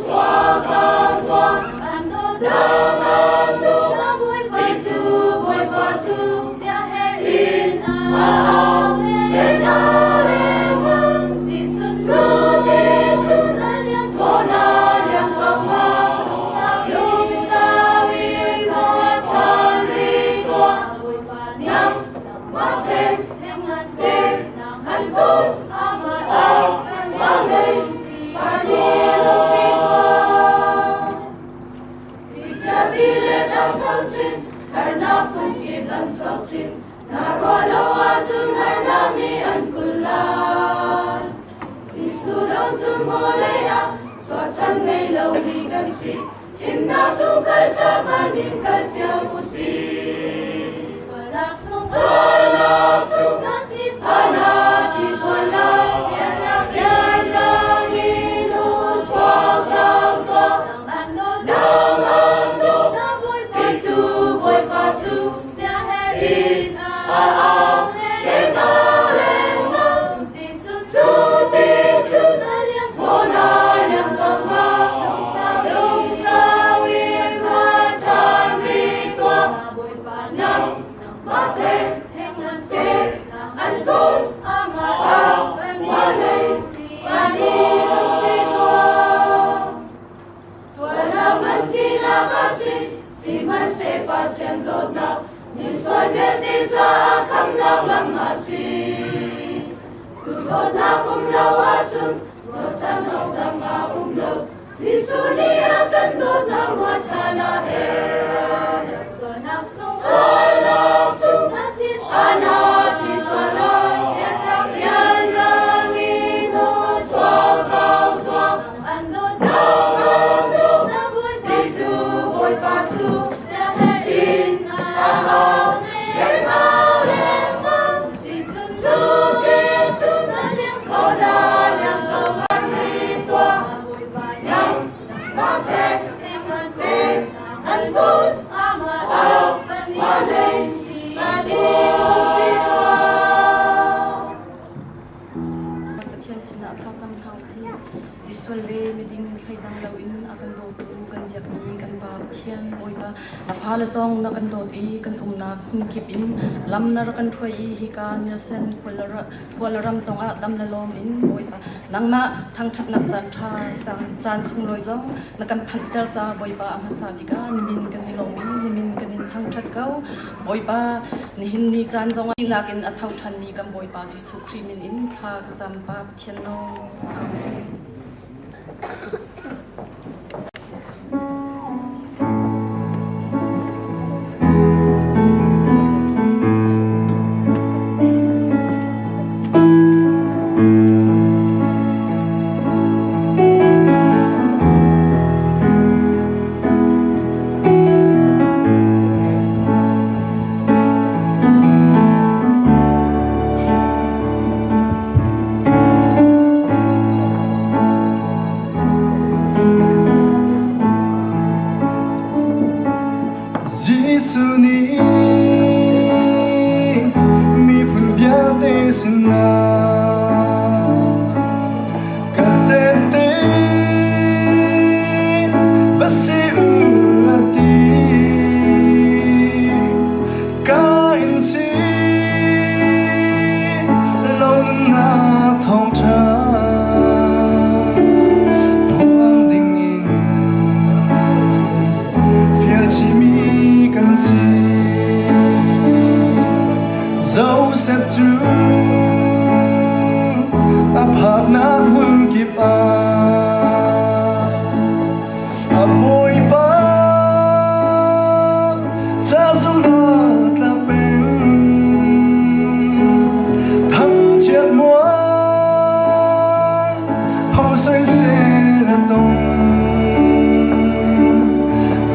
chuak cang tuah. An dawt an dawt Bawipa cu Bawipa cu siaherh in a au len a lengmang. Ti cun cu ti cun a liam ko na liam ko hnga. Lungsau in ruat ṭhan rih tuah. Bawipa nih nangmah theng ngan te an dawt amah au lei pa nih rung ti tuah. Ti le dang tho chin, harnak phunkip an chuak chin. Na ruah lo ahcun harnak nih an kulh lai. Jesuh lo cun vawlei ah chuahchan ngei lomi kan si. Himnak tu kal ṭha hmanh in kal cio u sih. Sualnak chung sualnak chung na thi sual na thi sual lai. Rianrang in hung chuak cang tuah. Nang an dawt nang an dawt na Bawipa cu Bawipa cu siaherh in a au. caah khamnak lam a si. Cu dawtnak um lo ahcun ruahchan awk dang a um lo. Jesuh nih a kan dawtnak ruah ṭhan a herh. Sualnak chung sualnak chung na thi na thi sual lai. Rianrang in chuak zau tuah. An dawt an dawt na Bawipa cu Bawipa cu siaherh in a au lengmang lengmang. Ti chung cu ti chung na liam ko na liam ko ngan rih tuah. Bawipa nang mah te ngan te an dawt amah au panin panin umpi tuah. Pathian sinah thlacam hna usih. Misual le miding thleidang loin a kan dawtu kan biakmi kan Pa Pathian Bawipa, na fale zong na kan dawt i kan umnak hmunkip in lam na rak kan hruai i hika Nielsen khua le ram zongah dam le lawm in Bawipa nangmah thangṭhatnak caan ṭha caan sunglawi zong na kan phanhter ca Bawipa a hmasa bik ah nimin kan i lawm i nimin kan in thangṭhat ko. Bawipa, nihin ni caan zongah thihnak in a tho ṭhanmi kan Bawipa Jesuh Khrih min in thla ka cam Pa Pathian nawl. Amen. Jesuh nih miphun vialte sinah ka tehte va si u a ti. Ka in si lawmnak thawngṭha phuang dingin fialchihmi kan si. Joseph cu a phaknak hmun kip ah a bawipa ca zung ah tla peng. Thangchiat mual ho soisel a tong.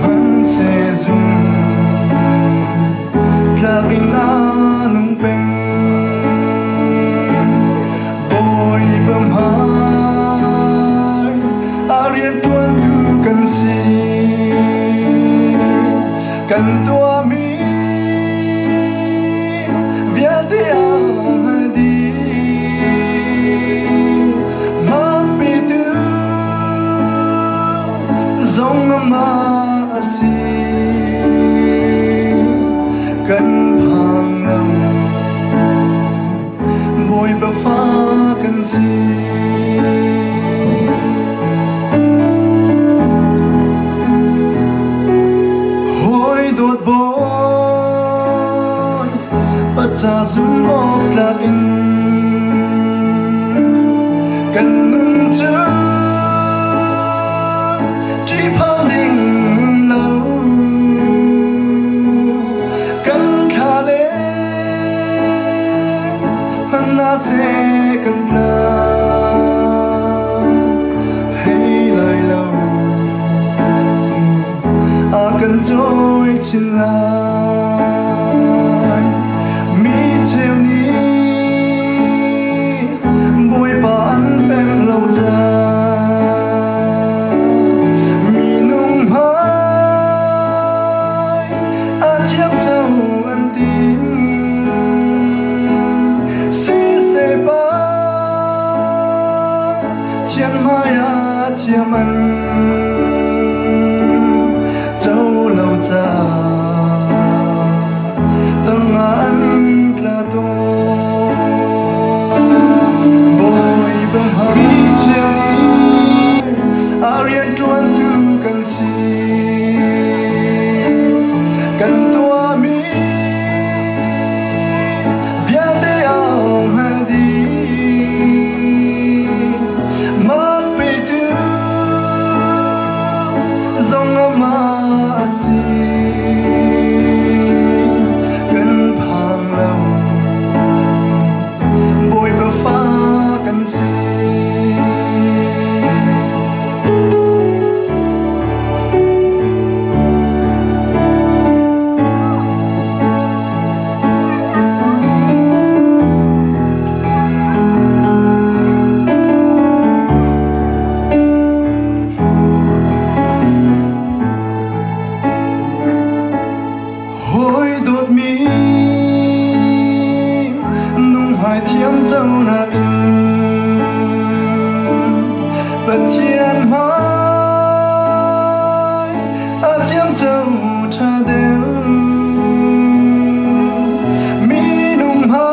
Hmanseh zum tlak in a nung peng. Bawipa hmai a rianṭuantu kan si. Kan tuahmi vialte ah dih. Makpitu zong amah a si. Kan phang lo, Bawipa fa kan si. Hawi dawt bawi, paca zum awk tlak in kan nun cu ṭihphang ding lo. Kan thla le hmanhseh kan tla hei lai lo. A kan cawi chin lai. Mi cheu nih Bawipa an pek lo ca minung hmai a thiang co an ti. Siseh pa thiang hmai ah thiam an co lo ca. hmai thiam conak in Pathian hmai a thiam co ṭha deuh. Minung hmai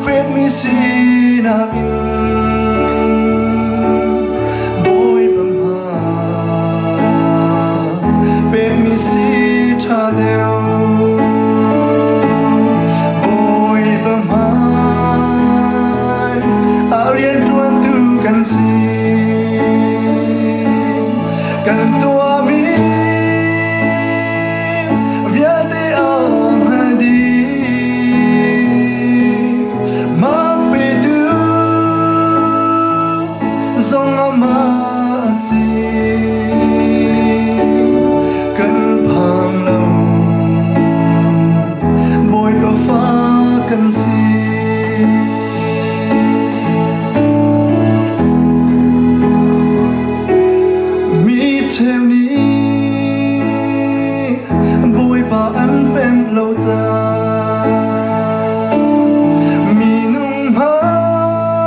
pekmi sinak in Bawipa hmai pekmi si ṭha deuh. Bawipa hmai a rianṭuantu kan si. Kan tuahmi vialte aa hngal dih. Mak petu zong amah a si. Kan phang lo, Bawipa fa kan si. Mi cheu nih Bawipa an pemh lo caan minung hmai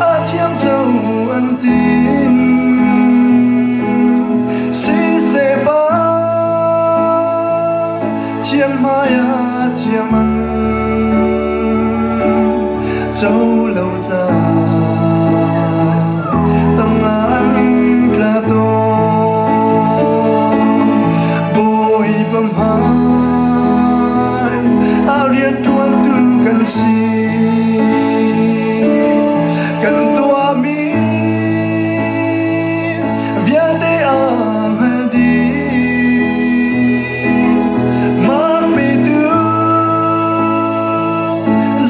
a thiam co an tim. Siseh pa thiam hmai ah thiam an co lo caan tangah an tla tawn. Bawipa hmai a rianṭuantu kan si. Kan tuahmi vialte aa hngal dih. Mak petu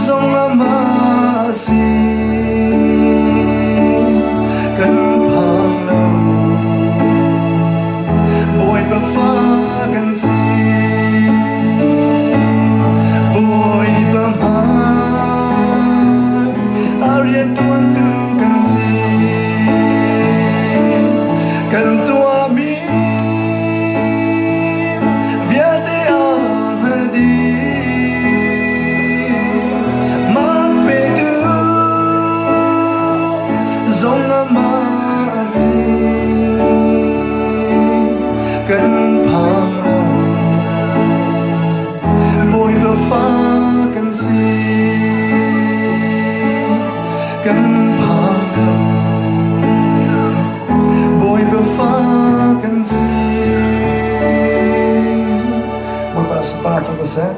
zong amah a si. Kan phang lo, Bawipa fa kan si. Bawipa hmai a rianṭuantu kan si. Kan tuahmi vialte aa hngal dih. Mak petu zong amah a si. Kan phang lo, Bawipa fa kan si. Kan phang lo, Bawipa fa kan si. Bawipa sunparnak cang ko seh.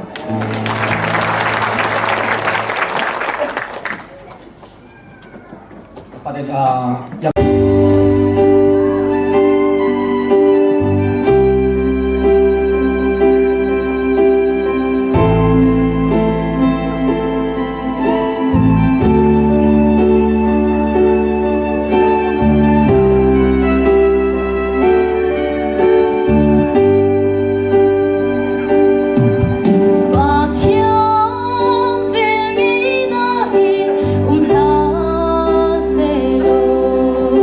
Pathian velngeihnak in um hlah sehlaw.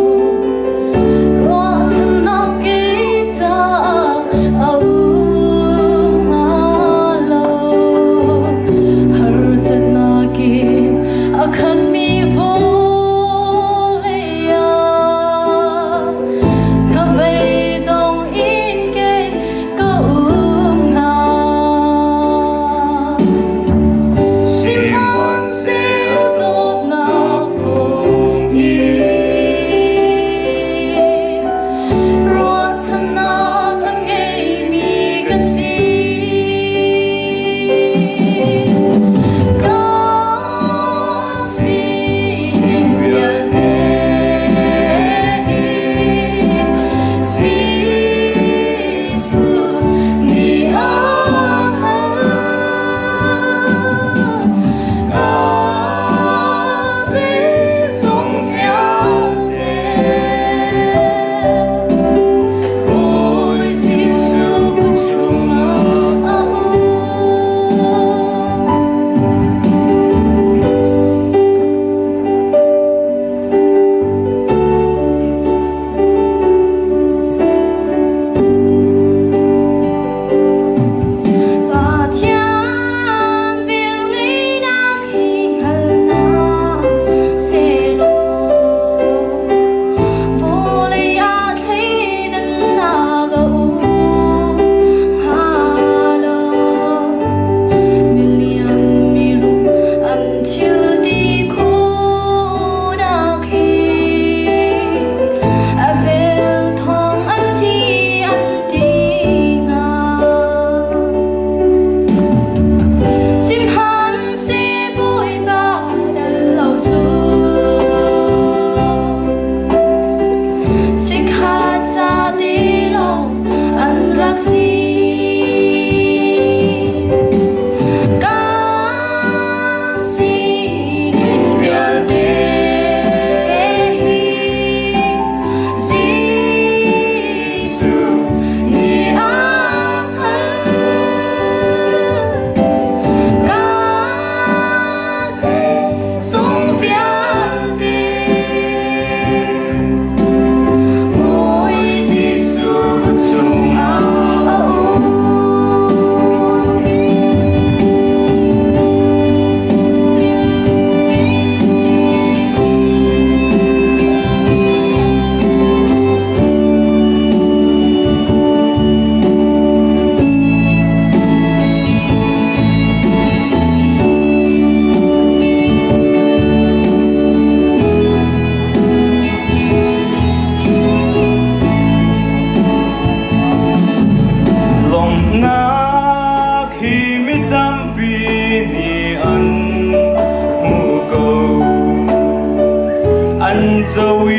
co i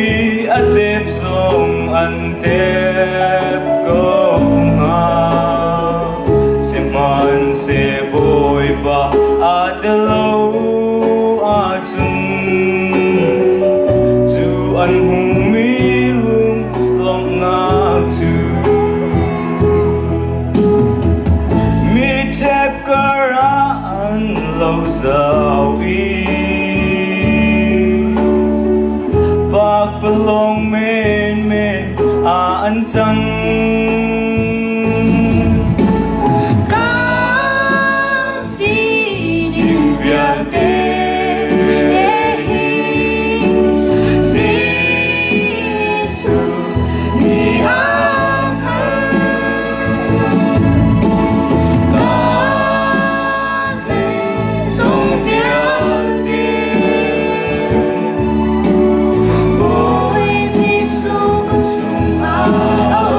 a tep zong an tep ko hnga. Sihmanhseh Bawipa aa tel lo ahcun cu an hmuhmi lunglawmhnak cu mi ṭhep karah an lo zau i pakpalawng menmen ah an cang. Kan sining vialte hi Jesuh nih a hngalh. Ka zeizong vialte Bawi Jesuh ka chungah a um.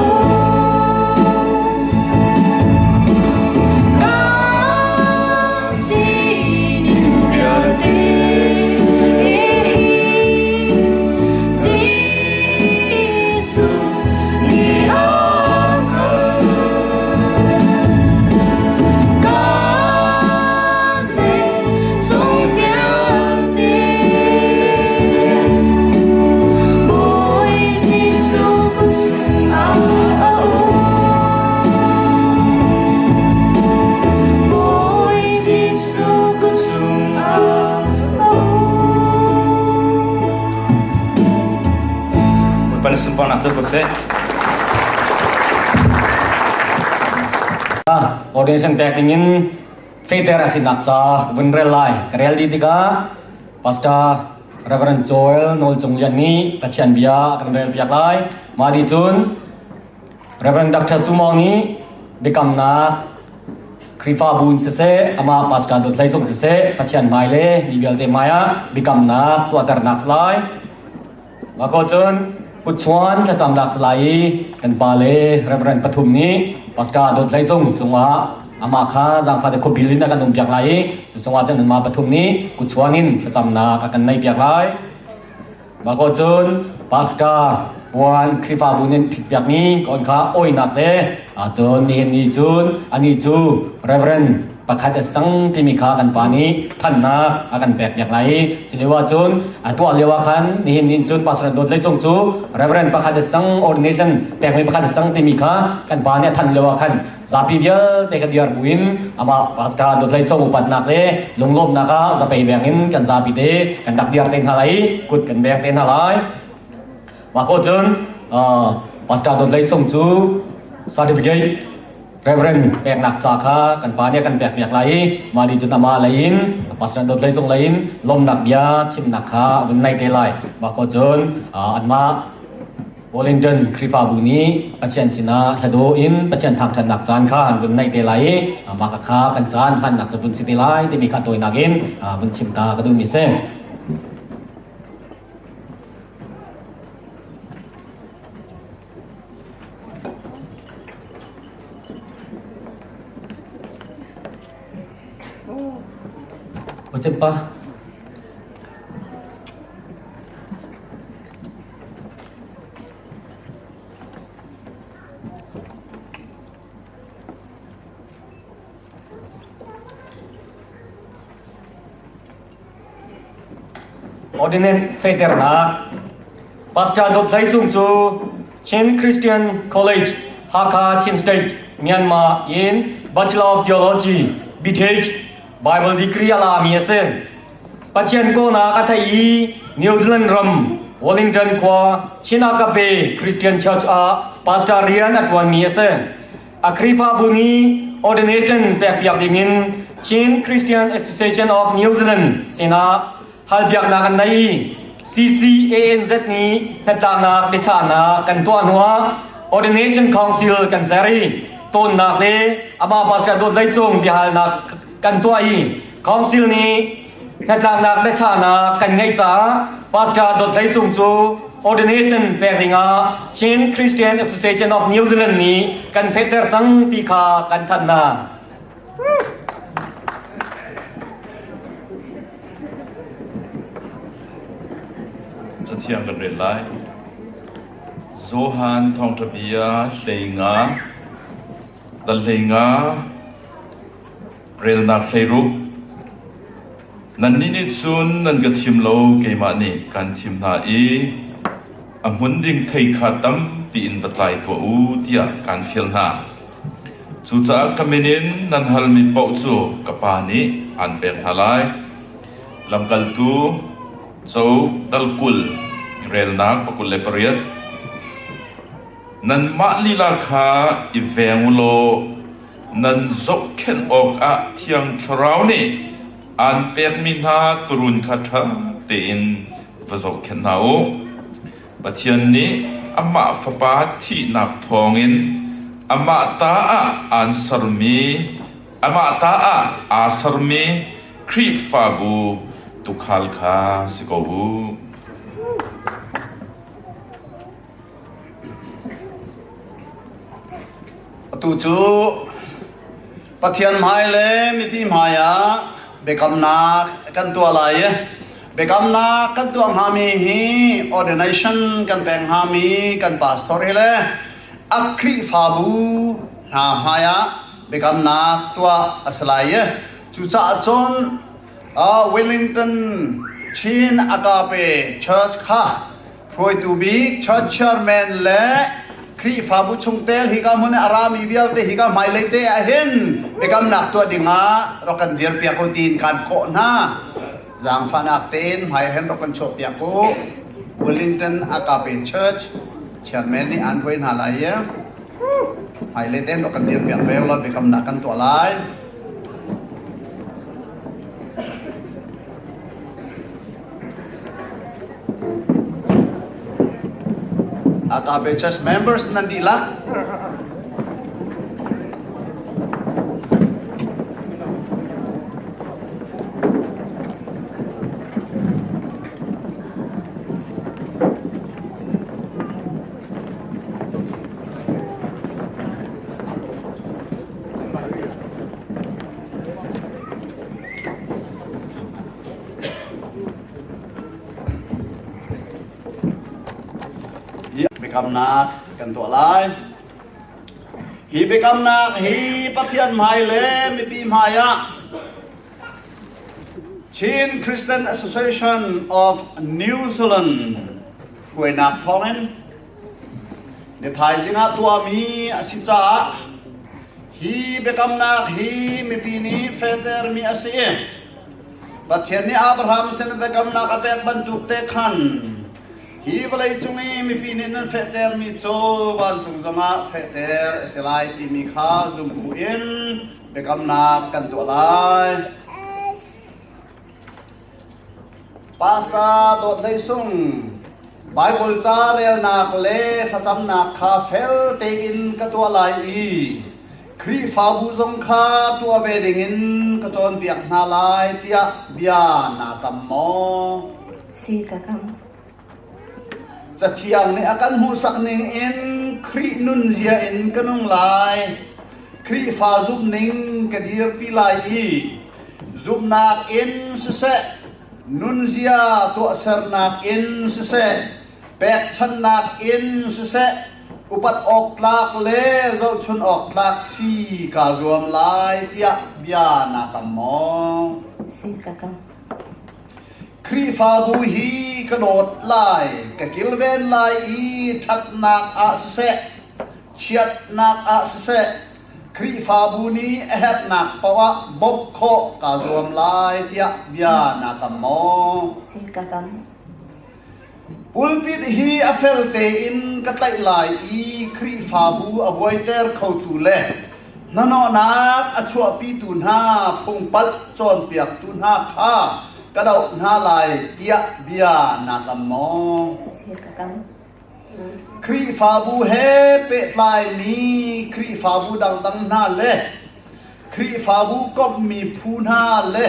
Kan sining vialte hi Jesuh nih a hngalh. Ka zeizong vialte Bawi Jesuh ka chungah a um. Bawi Jesuh ka chungah a um. Bawipa na sunparnak cu ko seh. Ordination pek dingin fehter a sinak ca vun rel lai. Ka rel dih tikah Pastor Reverend Joel Nawl Cung Lian nih Pathian bia a kan rel piak lai. Mah ni cun Reverend Dr. Sumong nih biakamnak Khrihfabu in siseh, amah Pastor Dawt Hlei zong siseh, Pathian hmai le mi vialte hmai ah biakamnak tuahternak si lai. Mah ko cun kutchuan thlacamnak si lai i kan pa le Reverend pathum nih Pastor Dawt Hlei Zung cungah amah kha zaangfah te khuabil in a kan um piak lai i cu cungah cun anmah pathum nih kutchuan in thlacamnak a kan neih piak lai. Mah ko cun Pastor puan Khrihfabu nih ṭhitpiakmi kon kha awinak le cun nihin ni cun anih cu Reverend pakhat a si cang timi kha kan pa nih thannak a kan pek piak lai i cu lio ah cun a tuah lio ah khan nihin ni cun Pastor Dawt Lei Cung cu Reverend pakhat a si cang ordination pekmi pakhat a si cang timi kha kan pa nih a thanh lio ah khan zapi vialte ka diar buin amah pastor Dawt Hlei Cung upatnak le lunglawmhnak ah zapei beng in kan zapi te kan rak diar te hna lai i kut kan beng te hna lai. Mah ko cun pastor Dawt Hlei Sung cu certificate Reverend peknak ca kha kan pa nih a kan pek piak lai i mah nih cun amah lei in pastor Dawt Hlei Sung lei in lawmnak bia chimnak kha a vun naih te lai. Mah ko cun anmah Wellington Khrihfabu nih Pathian sinah hlado in Pathian thangṭhatnak caan kha an vun naih te lai i mah kha kan caan hmannak cu vun si te lai timi kha tawinak in vun chim ta ka duhmi si. Pa. Ordinance fehternak Pastor Dawt Hlei Sung cu Chin Christian College, Hakha, Chin State, Myanmar in Bachelor of Theology, BTH, Bible degree a lami a si. Pathian kawhnak a theih i New Zealand ram Wellington khua Chin Agape Christian Church ah pastor rian a ṭuanmi a si. A Khrihfabu nih ordination pekpiak dingin Chin Christian Association of New Zealand sinah halpiaknak an nei i CCANZ nih hnatlaknak biachahnak kan tuah hnuah Ordination Council kan ser i tawnnak le amah pastor Dawt Hlei Cung biahalnak kan tuah i Council nih hnatlaknak biachahnak kan ngeih caah Pastor Dawt Hlei Sung cu ordination pek dingah Chin Christian Association of New Zealand nih kan fehter cang ti kha kan thanh hna. Cathiang kan rel lai. Johan Thawngṭha Bia 15, dal 15, relnak 16. Nannih nih cun nan ka thim lo, keimah nih kan thim hna i a hmun ding thei kha tampi in va tlai tuah u tiah kaan fial hna. Cucaah ka min in nan halmi paoh cu ka Pa nih aan pek hna lai. Lamkaltu Co dal 20 relnak 28. Nanmah lila kha i veng u law nan zohkhenh awkah Thiang Thlarau nih aan pekmi hna tuurun kha ṭha tein va zohkhenh hna u. Pathian nih amah Fapa thihnak thawngin amah ta ah aan sermi amah ta ah aa sermi Khrihfabu tuukhal kha si ko u. Atu cu Pathian hmai le mipi hmai ah biakamnak kan tuah lai i biakamnak kan tuah hngami hi ordination kan pek hngami kan pastor hi le a Khrihfabu hna hmai ah biakamnak tuah a si lai i cucaah cun Wellington Chin Agape Church kha hruaitu bik church chairman le Khrihfabu chungtel hika hmun i a rami vialte hika hmailei te ah hin biakamnak tuah dingah rak kan dirpiak u tiin kan kawh hna. Zaangfahnak tein hmai hen rak kan chuahpiak u. Wellington Agape Church chairman nih aan hruai hna lai i hmailei tein rak kan dirpiak ve u law biakamnak kan tuah lai. Agape Church members nan dihlak. Biakamnak kan tuah lai. Hi biakamnak hi Pathian hmai le mipi hmai ah Chin Christian Association of New Zealand hruainak thawngin ni thaizing ah tuahmi a si caah hi biakamnak hi mipi nih fehtermi a si i Pathian nih Abraham sin biakamnak a pek bantuk te khan hi vawleicung i mipi nih nan fehtermi cu vancung zongah fehter a si lai timi kha zum buin biakamnak kan tuah lai. Pastor Dawt Hlei Sung, Baibal ca relnak le thlacamnak kha fel tein ka tuah lai i Khrihfabu zong kha tuah ve dingin ka cawnpiak hna lai tiah bia naa kam maw? Si ka kam. Cathiang nih a kan hmuhsak ning in Khrih nunzia in ka nung lai. Khrihfa zumhning ka dirpi lai i zumhnak in siseh, nunzia tuahsernak in siseh, pekchanhnak in siseh, upat awk tlak le zohchun awk tlak si kaa zuam lai tiah bia naa kam maw? Si ka kam. Khrihfabu hi ka dawt lai, ka kilven lai i ṭhatnak ah siseh, chiatnak ah siseh, Khrihfabu nih a herhnak paoh ah bawmh khawh kaa zuam lai tiah bia naa kam maw? Si ka kam. Pulpit hi a fel tein ka tlaih lai i Khrihfabu a buaiter khotu le hnahnawhnak a chuahpitu hna phungpalh cawnpiaktu hna kha ka doh hna lai tiah bia naa kam maw? Si ka kam. Khrihfabu he pehtlaimi Khrihfabu dangdang hna le Khrihfabu komhmi phu hna le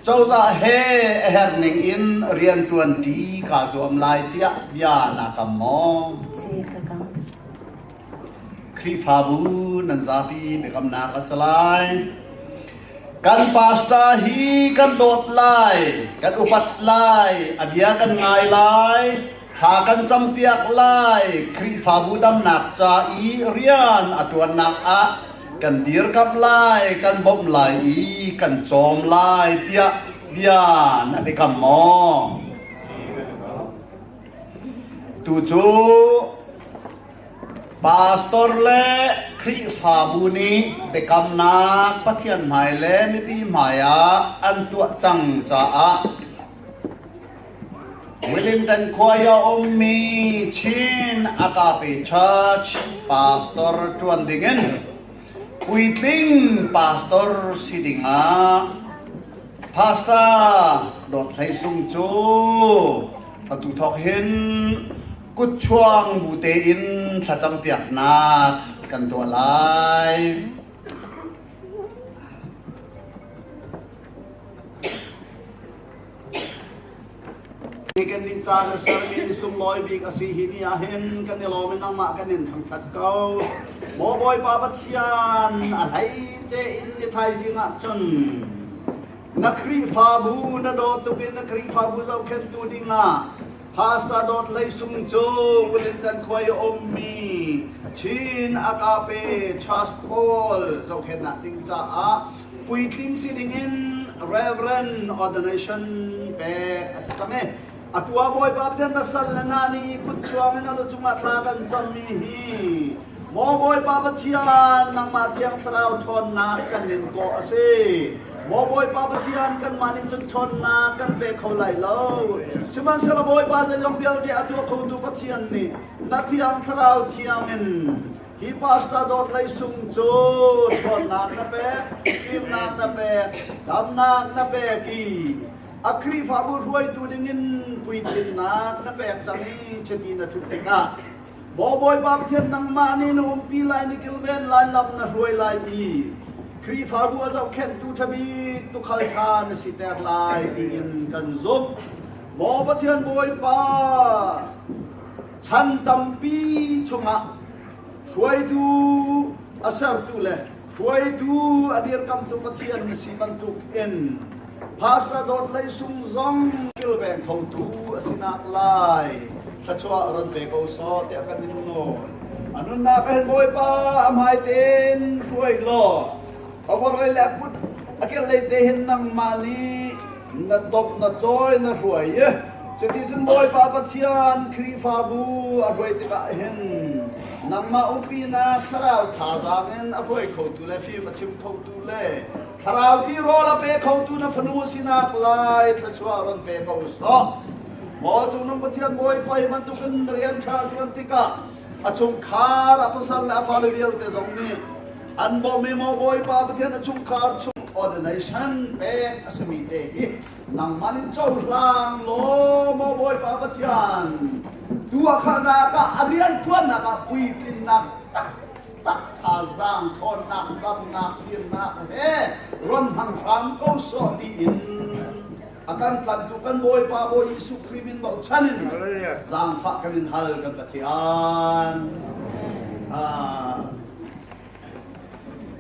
cozah he a herh ning in rianṭuanṭi kaa zuam lai tiah bia naa kam maw? Si ka kam. Khrihfabu nan zapi biakamnak a si lai. Kan pastor hi kan dawt lai, kan upat lai, a bia kan ngai lai. Thla kan campiak lai. Khrihfabu damnak ca i rian a ṭuannak ah kan dirkamh lai, kan bawmh lai i kan cawm lai tiah bia nan i kam maw? Tu cu Pastor le Khrihfabu nih biakamnak Pathian hmai le mipi hmai ah an tuah cang caah Wellington khua i a ummi Chin Agape Church pastor ṭuan dingin puitling pastor si dingah Pastor Dawt Hlei Sung cu atu thawk hin kutchuang bu tein thlacampiaknak kan tuah lai. Kan nih ca na sermi ni sunglawi bik a si hi ni ah hin kan i lawm i nangmah kan in thangṭhat ko. Maw Bawipa Pathian, a hleice in ni thaizing ah cun na Khrihfabu na dawt tuk in na Khrihfabu zohkhenhtu dingah Pastor Dawt Hlei Sung cu Wellington khua i a ummi Chin Agape Church pawl zohkhenhnak ding caah puitling si dingin Reverend ordination pek a si cang i atu ah Bawipa Pathian na sal le hna nih i kut chuang in a lu cungah thla kan cammi hi Maw Bawipa Pathian nangmah Thiang Thlarau ṭhawnnak kan in kawh a si. Maw Bawipa Pathian kanmah nih cun ṭhawnnak kan pe kho lai lo. Sihmanhsehlaw Bawipa zeizong vialte a tuah khotu Pathian nih na Thiang Thlarau thiang in hi pastor Dawt Hlei Sung cu ṭhawnnak na pek, fimnak na pek, damnak na pek i a Khrihfabu hruaitu dingin puitlinnak na pek cang i chiti na thup tikah Maw Bawipa Pathian nangmah nih na umpi lai, na kilven lai, lam na hruai lai i Khrihfabu a zohkhenhtu ṭhabik tuukhal ṭha na siter lai tiin kan zumh. Maw Pathian Bawipa, chan tampi chungah hruaitu a sertu le hruaitu a dirkamtu Pathian na si bantuk in Pastor Dawt Hlei Sung zong kilveng khotu a si nak lai thluachuah ron pe ko sawh tiah kan in nawl. A nunnak ah hin Bawipa a hmai tein hruai law a vorlei le a kut a kehlei te hin nangmah nih na dawp na cawi na hruai i cuticun Bawipa Pathian Khrihfabu a hruai tikah hin nangmah umpinak thlarau thazaang in a hruai khotu le fim a chim khotu le Thlarau tirawl a pe khotu na fanu a sinak lai thluachuah ron pe ko sawh. Maw cungnung Pathian Bawipa hi bantukin rian ṭha ṭuan tikah a chungkhar a pasal le a fale vialte zong nih an bawmh i maw Bawipa Pathian a chungkhar chung ordination pek a simi te hi nangmah in cohlang law maw Bawipa Pathian tu a khalnak ah a rian ṭuannak ah puitlinnak tak tak thazaang ṭhawnnak damnak fimnak he ron hmang hram ko sawh tiin a kan tlantu kan Bawipa Bawi Jesuh Khrih min bochan in zaangfah kan in hal kan Pathian.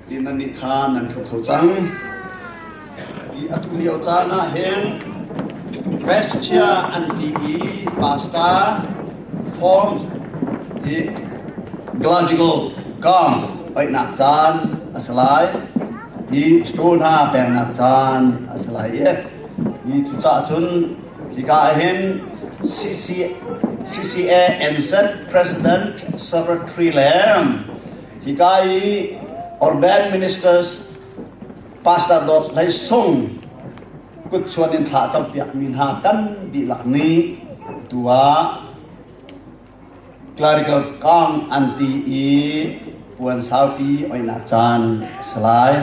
Ti nan nih kha nan ṭhu kho cang. Hi atu lio caan ah hin Prescia an ti i pastor form hi clerical gown oihnak caan a si lai. Hi stone hna peknak caan a si lai i hi cucaah cun hika ah hin CC, CCA NZ President Secretary le hika i Urban Ministers Pastor Dawt Hlei Sung kutchuan in thla campiakmi hna kan dihlak nih tu ah clerical kong an ti i puan saupi oihnak caan a si lai.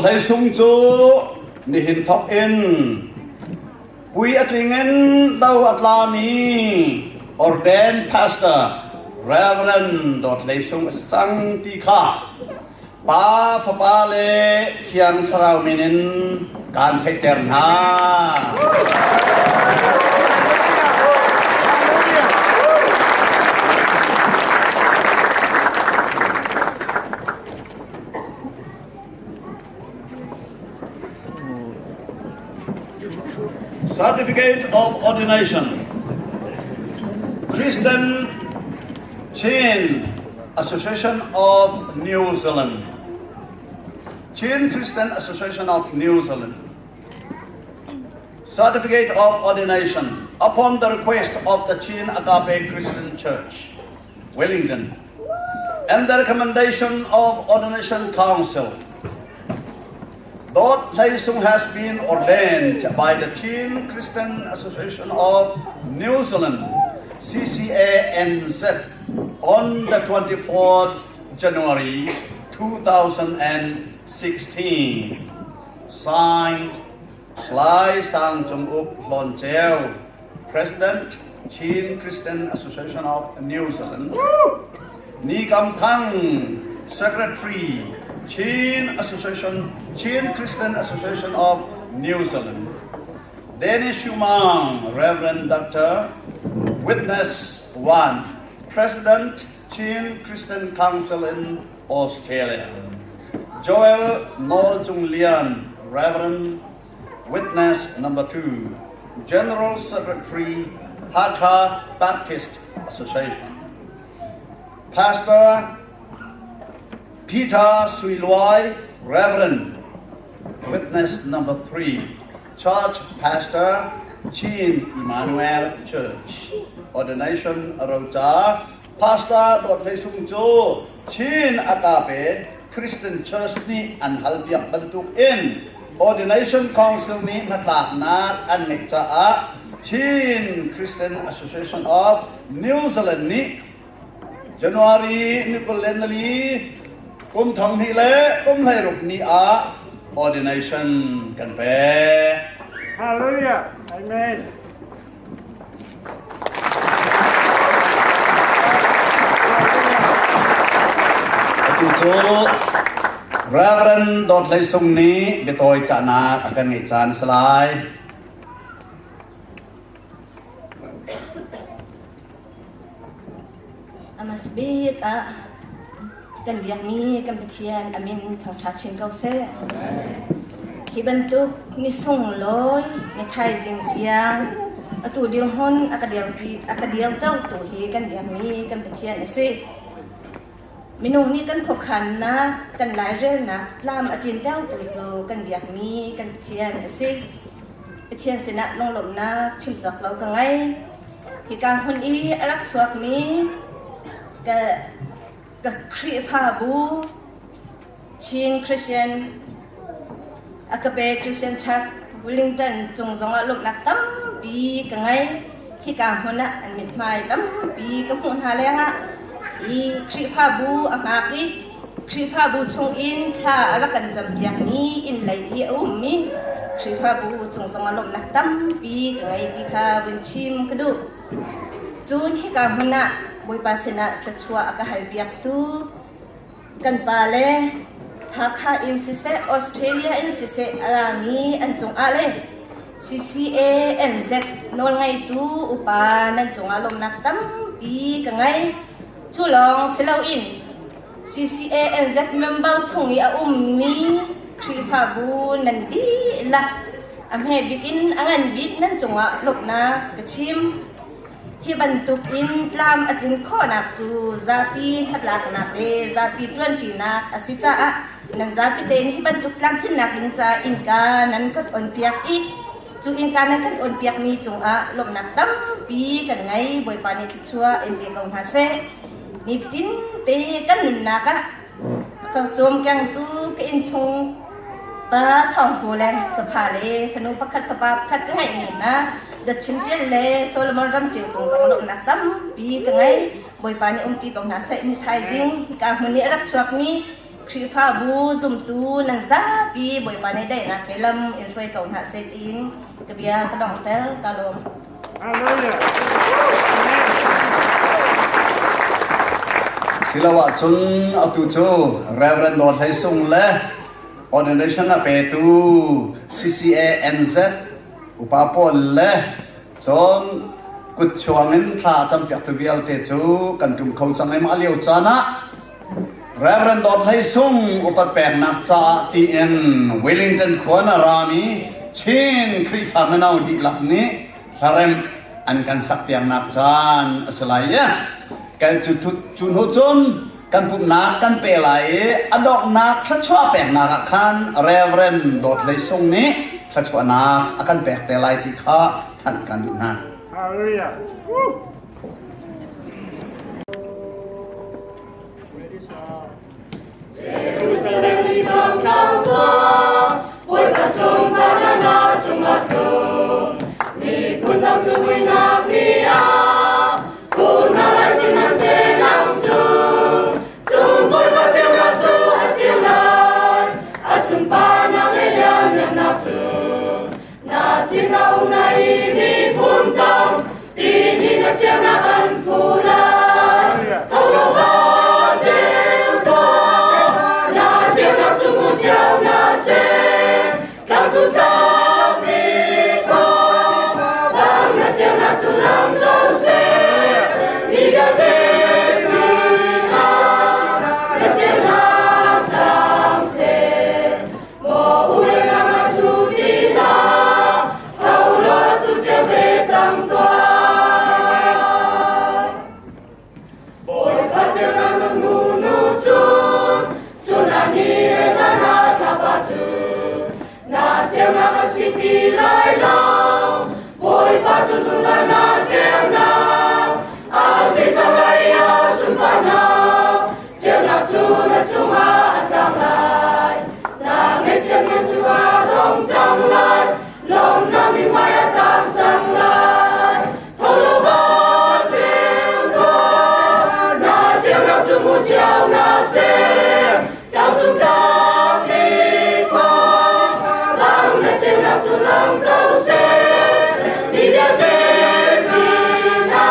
Dawt Hlei Sung cu nihin thawk in pui a tling in do a tlami ordained pastor Reverend Dawt Hlei Sung a si cang ti kha Pa, Fapa le Thiang Thlarau min in kaan theihter hna. Certificate of Ordination Christian Chin Association of New Zealand Chin Christian Association of New Zealand Certificate of Ordination upon the request of the Chin Agape Christian Church, Wellington, and the recommendation of Ordination Council. Dot Hlei Sung has been ordained by the Chin Christian Association of New Zealand, CCANZ, on the 24th January 2016. Signed, Salai Sang Cung Uk Hlawn Ceu, President, Chin Christian Association of New Zealand. Ni Kam Thang, Secretary, Chin Association, Chin Christian Association of New Zealand. Danny Shumang, Reverend Doctor, Witness 1, President, Chin Christian Council in Australia. Joel Nol Chung Lian, Reverend Witness number 2, General Secretary, Hakha Baptist Association. Pastor Peter Sui Luai, Reverend, Witness number 3, Church Pastor, Chin Emmanuel Church. Ordination Roca, Pastor Dawt Hlei Sung cu Chin Agape Christian Church nih an halpiak bantuk in Ordination Council nih hnatlaknak an ngeih caah Chin Christian Association of New Zealand nih January ni 24 kum 20 le kum 16 ni ah ordination kan pek. Hallelujah. Amen. Atu cu Reverend Dawt Hlei Sung nih biatawi cahnak a kan ngeih caan a si lai. A bik ah kan biakmi kan Pathian a min thangṭha chin ko seh. Hi bantuk ni sunglawi ni thaizing tiang atu dirhmun a ka dirpi a ka dirtertu hi kan biakmi kan Pathian a si. Minung nih kan khuakhannak, kan lairelnak tlam a tlintertu cu kan biakmi kan Pathian a si. Pathian sinah lunglawmhnak chim cawk lo ka ngei. Hika hmun i a rak chuakmi ka, ka Khrihfabu Chin Christian Agape Christian Church Wellington cung zongah lawmhnak tampi ka ngei. Hika hmun ah an mithmai tampi ka hmuh hna lengah i Khrihfabu a hngak i Khrihfabu chungin thla a rak kan campiakmi inn lei i a ummi Khrihfabu cung zongah lawmhnak tampi ka ngei ti kha vun chim ka duh. Cun hika hmun ah Bawipa sinah thluachuah a ka halpiaktu kan pa le Hakha in siseh, Australia in siseh a rami an cungah le CCA NZ nawlngeitu upa nan cungah lawmhnak tampi ka ngei. Cu lawng si loin CCANZ member chung i a ummi Khrihfabu nan dihlak a hme bik in a ngan bik nan cungah lawmhnak ka chim. Hi bantuk in tlam a tlin khawhnak cu zapi hnatlaknak le zapi ṭuanṭinak a si caah nan zapi tein hi bantuk tlamtlinnak ding ca innka nan kan onpiak i Cu innka nan kan onpiakmi cungah lawmhnak tampi kan ngei. Bawipa nih thluachuah in pe ko hna seh. Nifatin te kan nunnak ah ka cawmkengtu ka innchung pa Thawng Hu le ka fale fanu pakhat fapa pakhat ka ngeihmi hna Dawt Chin Ṭial le Solomon Ram Ceu cung zong lawmhnak tampi ka ngei. Bawipa nih umpi ko hna seh. Ni thaizing hika hmun i a rak chuakmi Khrihfabu zumtu nan zapi Bawipa nih daihnak he lam in hruai ko hna seh tiin ka bia ka donghter. Ka lawm. Siloah cun atu cu Reverend Dawt Hlei Sung le ordination a petu CCA NZ upa pawl le cun kutchuang in thla a campiaktu vialte cu kan ṭum kho cang i mah lio caan ah Reverend Dawt Hlei Sung upat peknak caah tiin Wellington khua na rami Chin Khrihfa mino dihlak nih hlaremh an kan sakpiaknak caan a si lai i kal cu cu hnu cun kan pumhnak kan pe lai i a donghnak thluachuah peknak ah khan Reverend Dawt Hlei Sung nih thluachuahnak a kan pek te lai ti kha thanh kan duh hna. Hallelujah. Jerusalem i bang tlang tuah, Bawipa sunparnak cungah tlung. Miphun dang cu muihnak ni ah, Phu hna lai sihmanhseh nang cu, Cun Bawipa ceunak cu a ceu lai, A sunparnak le lianngannak cu. Na sinah um lai i miphun tampi nih na ceunak an fuh lai. Tho law va ceu tuah, na ceunak cu hmu cio hna seh. Tlang cung tlangmi khua, bang na ceunak cu lang ko seh. Mi vialte sinah na ceunak tlang seh. Maw u le nau na ṭhu ti hlah, tho law tu ceu ve cang tuah. Bawipa ceunak na hmu hnu cun, chun ah ni le zan ah thlapa cu na ceunak a si ti lai lo. Bawipa cu zungzal na ceunak a si cang lai i a sunparnak Ceunak cu na cungah a tlang lai. Na ngaihchiatnak cu a dong cang lai. Lawmnak mithmai a tlang cang lai. Tho law va ceu tuah. Na ceunak cu hmu cio hna seh. Tlang cung tlang mi khua. Lang na ceunak cu lang ko seh. Mi vialte sinah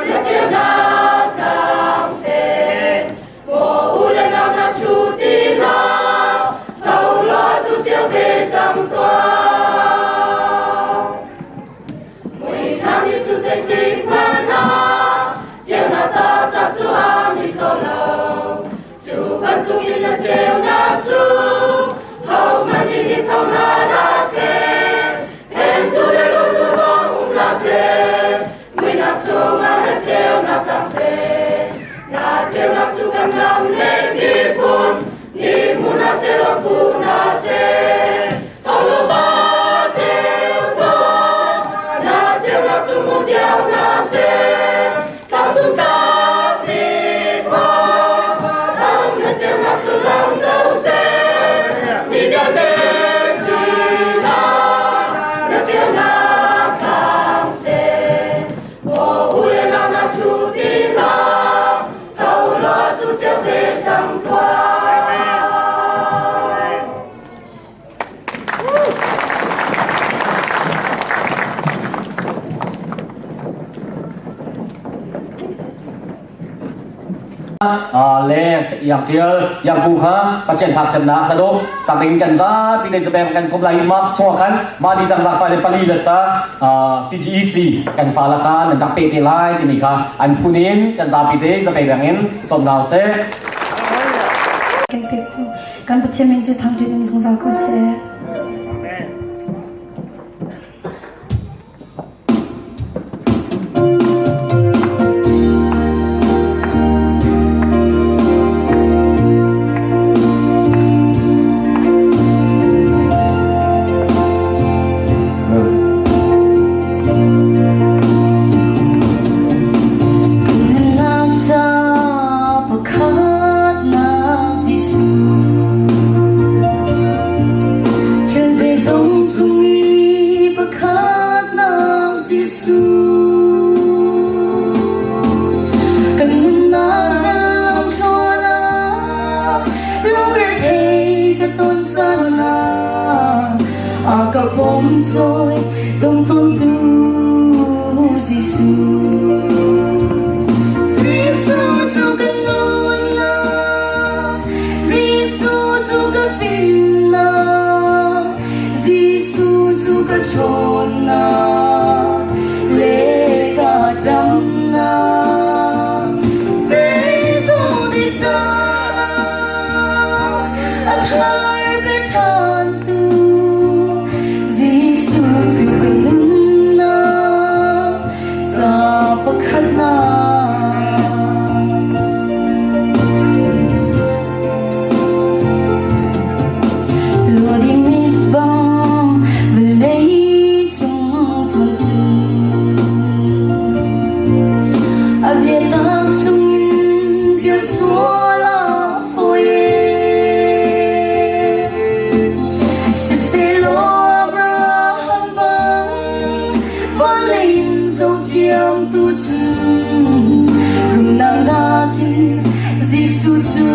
na ceunak tlang seh. Maw u le nau na ṭhu ti hlah, tho law tu cio ve cang tuah. Muihnak nih cu zeitik hmanh ah ceunak taktak cu a mit kho lo. Cu bantukin na ceunak cu hohmanh nih mit kho hna hlah seh. Phentu le lawmtu zong um hlah seh. Muihnak chungah na ceunak tlang seh. Na ceunak cu kan ram le miphun nih hmu hna seh law fu hna seh. Thawng law va ceu tuah. Na ceunak cu hmu cio hna seh. Tlangcung tlangmi khua, dang na ceunak cu lang ko seh. Mi vialte sinah na ceunak tlang seh. Maw u le nau na ṭhu ti hlah, tho law tu ceu ve cang tuah. Le yang tial yang bu kha Pathian thak chennak hla sang kan zapi le zabem kan som lai map chua khan ma di chang zang fa le pali la sa CGEC kan fa la kha nan dak pe te lai ti mi kha an phunin kan zapi te zape bang in som nau se. Kan pek tu Kan Pathian min cu thangṭhat in zungzal ko seh. Amen. Nunnak ca pakhatnak Jesuh Thil zeizong cung i pakhatnak Jesuh Kan nunnak lamthluan ah. A ka pom cawi dong ton tu Jesuh. Jesuh cu ka nunnak, Jesuh cu ka fimnak, Jesuh cu ka ṭhawnnak le ka ṭamnak. Zeizong ti caah a thar pe ṭhantu Jesuh cu ka nunnak ca pakhatnak. Lodi mit bang vawlei cung chuan cu a biatak chungin pial sual a fawi. Siselaw Abraham bang vawlei in zohthiam tu cu rumnak nakin Jesuh cu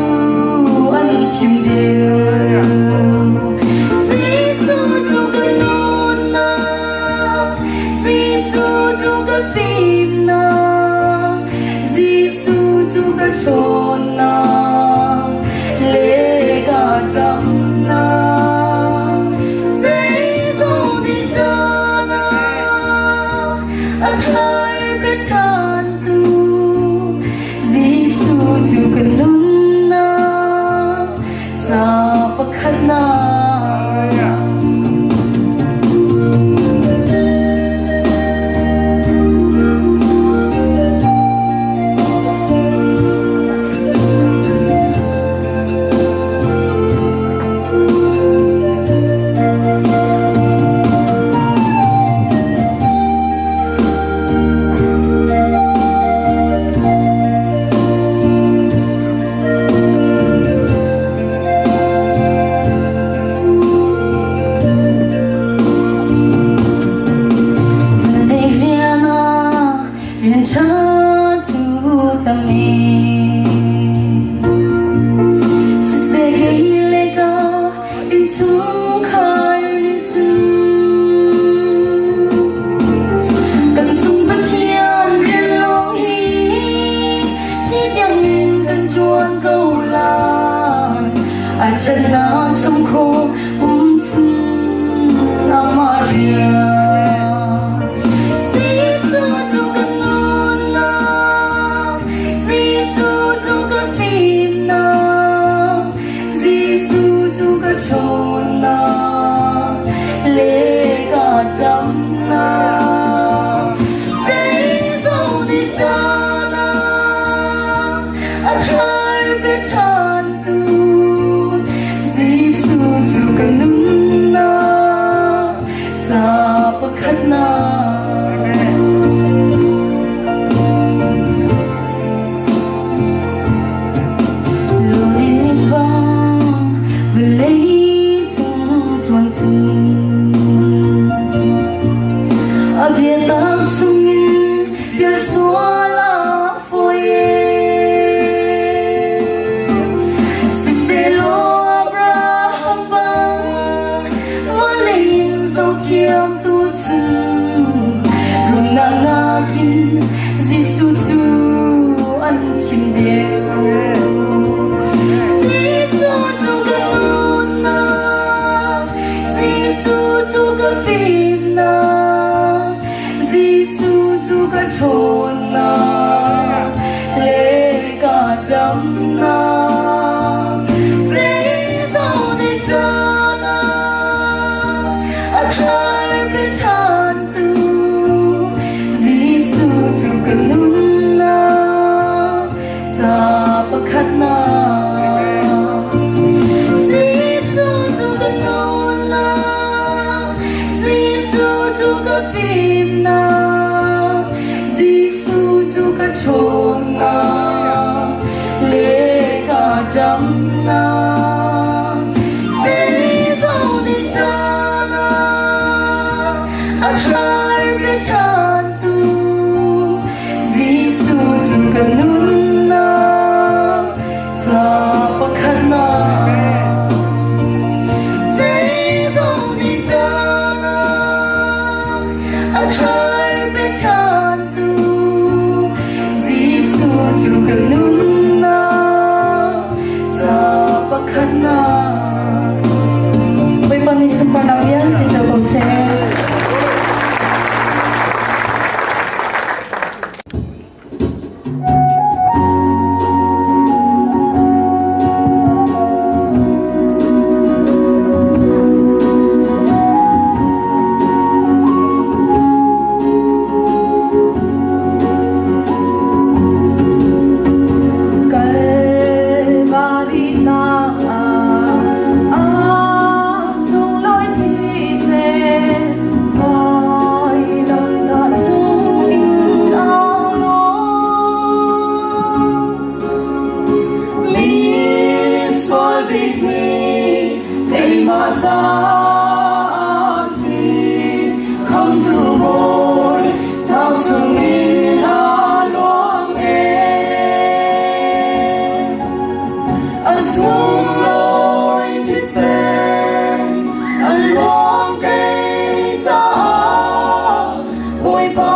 an thim deuh. Jesuh cu ka nunnak, Jesuh cu ka fimnak, Jesuh cu ka ṭhawnnak le ka ṭamnak. Zeizong ti caan ah a thar pe ṭhantu Jesuh cu ka nunnak ca pakhatnak. Vawlei rian ah rian ṭha cu tam e. Siseh kei le ka innchungkhar nih cun kan cung Pathian rian lawng hi thi tiangin kan ṭuan ko lai. A ṭhatnak sung khawh um chung amah rian. Jesuh cu kan nunnak, Jesuh cu ka fimnak, Jesuh cu ka ṭhawnnak le ka ṭamnak. Zeizong ti caan ah a thar pe ṭhantu Jesuh cu ka nunnak ca pakhatnak. Lodin mit bang vawlei cung chuan cun a biatak chungin pial sual a fawi. Siselaw Abraham bang vawlei in zohthiam tu cu rumnak nakin Jesuh cu an thim deuh. Jesuh cu ka nunnak, Jesuh cu ka fimnak, Jesuh cu ka ṭhawnnak le ka ṭamnak. Zeizong nih caan ah a thar pe ṭhantu Jesuh cu ka nunnak ca pakhatnak. Jesuh cu ka nunnak, Jesuh cu ka fimnak, Jesuh cu ka ṭhawnnak le ka ṭamnak. Zeizong nih caan ah a thar pe ṭhantu Jesuh cu ka nunnak ca pakhatnak. Zeizong nih caan ti cio ko seh. Kalvari tlang ah a sunglawi thisen Vailamtah chung in au law Mi sual bik mi keimah caah si khamtu Bawi thau chungin a luang e a sunglawi thisen a luang kei caah Bawipa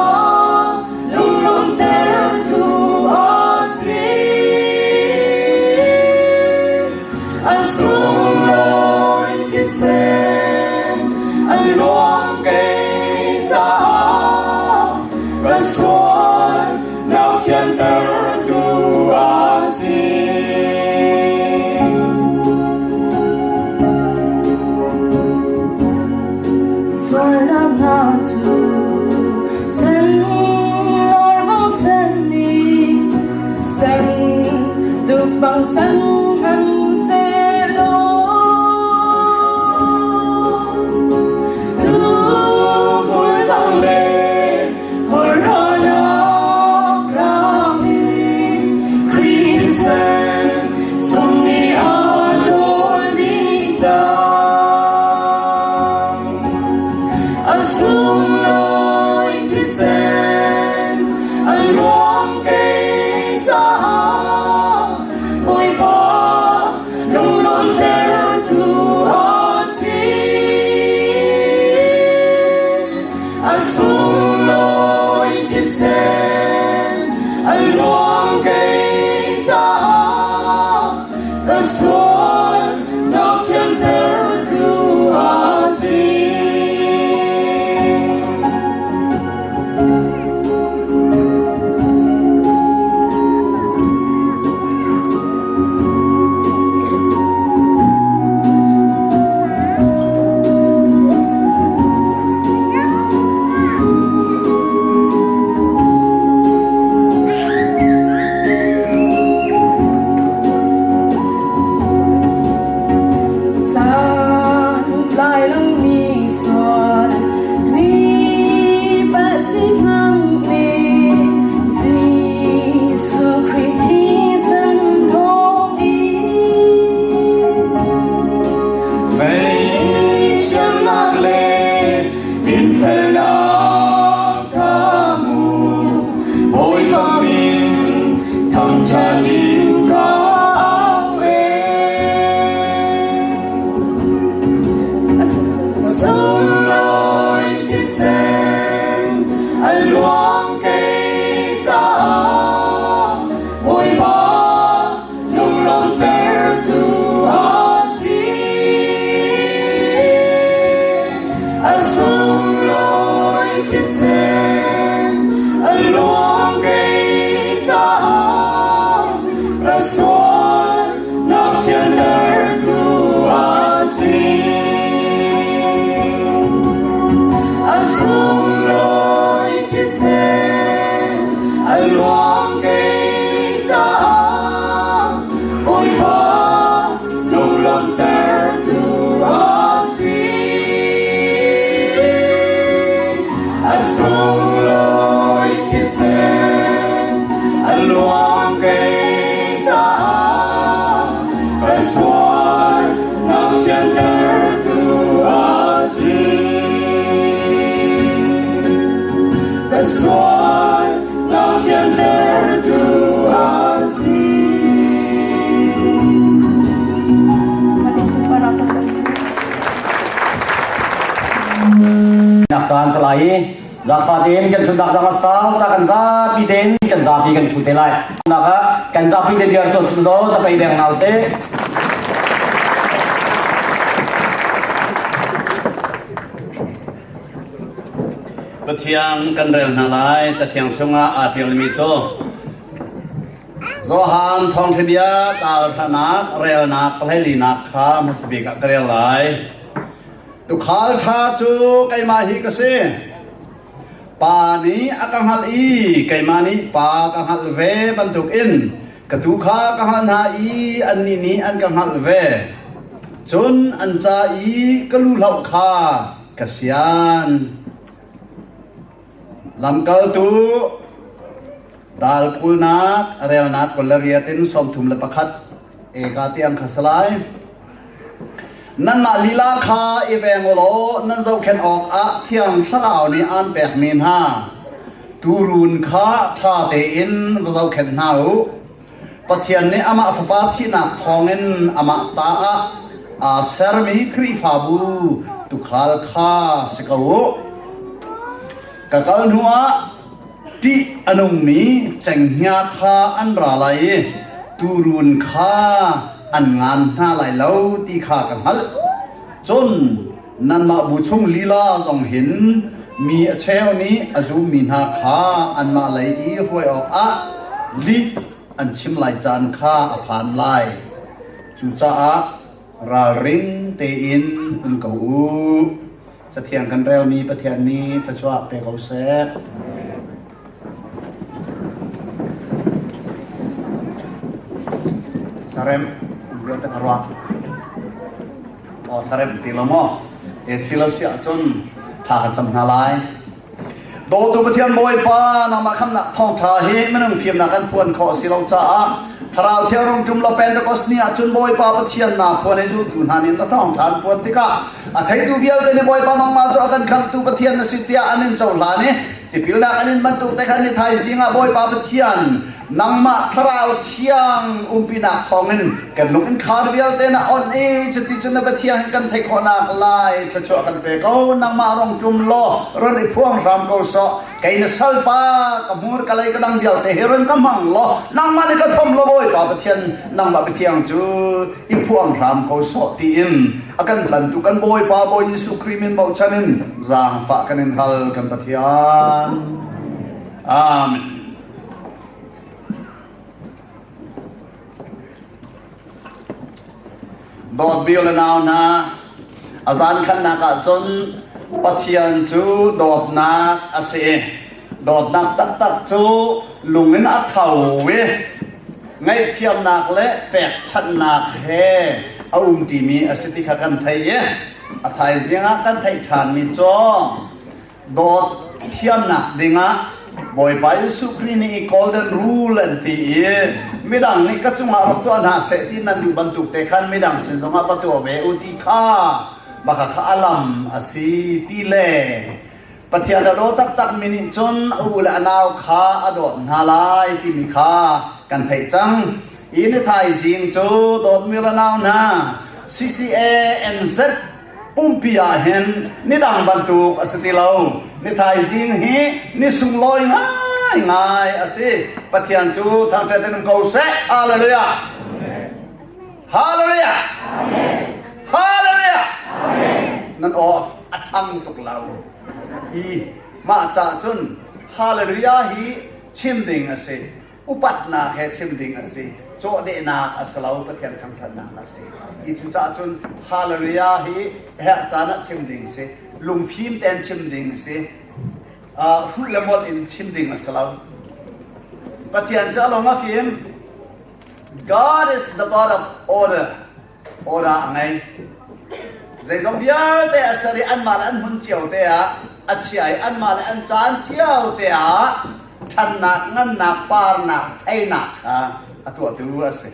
lunglawmhtertu a si. A sunglawi thisen a luang kei caah ka sual nak thiantertu a si. Sualnak hna cu sen lor bang sen ni Sen duk bang sen hman sehlaw Tuhmul bang le horhanak ram in Khrih thisen sung nih a ṭawl dih cang. A sunglawi thisen a luang kei caah Bawipa lunglawmhtertu a si. A sunglawi thisen a luang kei caah ka sual nak thiantertu a si. Santlai lomi sual mi palh si hmang nih Jesuh Khrih thisen thawngin Ngaihchiatnak le dinfelnak ka hmu. Bawipa min thangṭhat in ka au ve. Sunglawi thisen a luang kei caah Bawipa lunglawmhtertu a si. A sunglawi thisen a luang kei caah ka sual nak thiantertu a si. A sunglawi thisen a luang kei caah Bawipa lunglawmhtertu a si. A sunglawi thisen a luang kei caah ka sual nak thiantertu a si. Ka sual nak thiantertu a si. Bapak sunparnak cang ko seh. Nak caan salai i zaangfah tein kan ṭhutnak zang a sau ca kan zapi tein kan zapi kan ṭhu te lai. Nak ah kan zapi te diar chuan sim zo zapei deng nau se. Pathian kan rel hna lai. Cathiang chungah aa ṭialmi cu Johan thawngṭha bia talhranak relnak pahleilinak kha hmasa bik ah ka rel lai. Tuukhal ṭha cu keimah hi ka si. Pa nih a ka hngalh i keimah nih Pa ka hngalh ve bantukin ka tuu kha ka hngalh hna i annih nih an ka hngalh ve. Cun an ca i ka lu hloh kha ka sian. Lamkaltu dal kulnak relnak 28 in 31 eka tiang kha salai. Nanmah lila kha i veng u law nan zohkhenh awkah Thiang Thlarau nih aan pekmi hna tuurun kha ṭha tein va zohkhenh hna u. Pathian nih amah Fapa thihnak thawngin amah ta ah aa sermi Khrihfabu tuukhal kha si ko u. Ka kal hnuah ṭih a nungmi cenghngia kha an ra lai i tuurun kha an ngan hna lai lo ti kha ka hngalh. Cun nanmah bu chung lila zong hin mi a cheu nih a zummi hna kha anmah lei i hruai awkah lih an chim lai caan kha a phan lai. Cucaah ralring tein um ko u. Cathiang kan relmi Pathian nih thluachuah pe ko seh. Hlarem um rua te ka ruah. Aw hlarem ti lo maw? E si lo si ahcun thla kan cam hna lai. Dawtu Pathian Bawipa nangmah khamnak thawngṭha hi minung fimnak kan phuan khawh si lo caah Thlarau Thiang rung ṭum lo Pentecost ni ahcun Bawipa Pathian na phuan i zultu hna nih na thawngṭha an phuan tikah a theitu vialte nih Bawipa nangmah cu a kan khamhtu Pathian na si tiah an in cohlan i tipilnak an in bantuk te khan ni thaizing ah Bawipa Pathian nangmah Thlarau Thiang umpinak thawngin kan lung in khar vialte na on i cuti cun na Pathian kan theih khawhnak lai thluachuah kan pe ko. Nangmah rong ṭum law ron i phuang hram ko sawh. Kei na salpa ka hmur ka lei ka dang vialte hi ron ka hmang law nangmah nih ka thom law Bawipa Pathian nangmah Pathian cu i phuang hram ko sawh tiin a kan tlantu kan Bawipa Bawi Jesuh Khrih min bochan in zaangfah kan in hal kan Pathian. Amen. Dawt bio le nau hna, a zan khatnak ah cun Pathian cu dawtnak a si i dawtnak taktak cu lung in a tho i ngaihthiamnak le pekchanhnak he a umṭimi a si ti kha kan theih i a thaizing ah kan theih ṭhanmi cu Dawt thiamnak dingah Bawipa Jesuh Khrih nih i golden rule an ti i midang nih ka cungah rak tuah hna seh ti nan duh bantuk te khan midang sin zongah va tuah ve u ti kha baka kha a lam a si ti le Pathian a daw taktak mi nih cun a u le a nau kha a dawt hna lai timi kha kan theih cang. I ni thaizing cu dawtmi le nau hna CCA NZ pumpi ah hin nidang bantuk a si ti lo. Ni thaizing hi ni sunglawi ngaingai a si. Pathian cu thangṭhat in um ko seh. Hallelujah. Hallelujah. Hallelujah. Nan aw a thang tuk lo. I mah ca cun hallelujah hi chim ding a si. Upatnak he chim ding a si. Cawhdehnak a si lo, Pathian thangṭhatnak a si. I cucaah cun hallelujah hi herh caan ah chim ding si. Lungfim tein chim ding si. Hruh le molh in chim ding a si lo. Pathian cu a lung a fim. God is the God of order. Order a ngei. Zeizong vialte a ser i anmah le an hmun cio te ah a chia i anmah le an caan cio te ah ṭhannak, ngannak, parnak, theinak kha a tuahtu a si.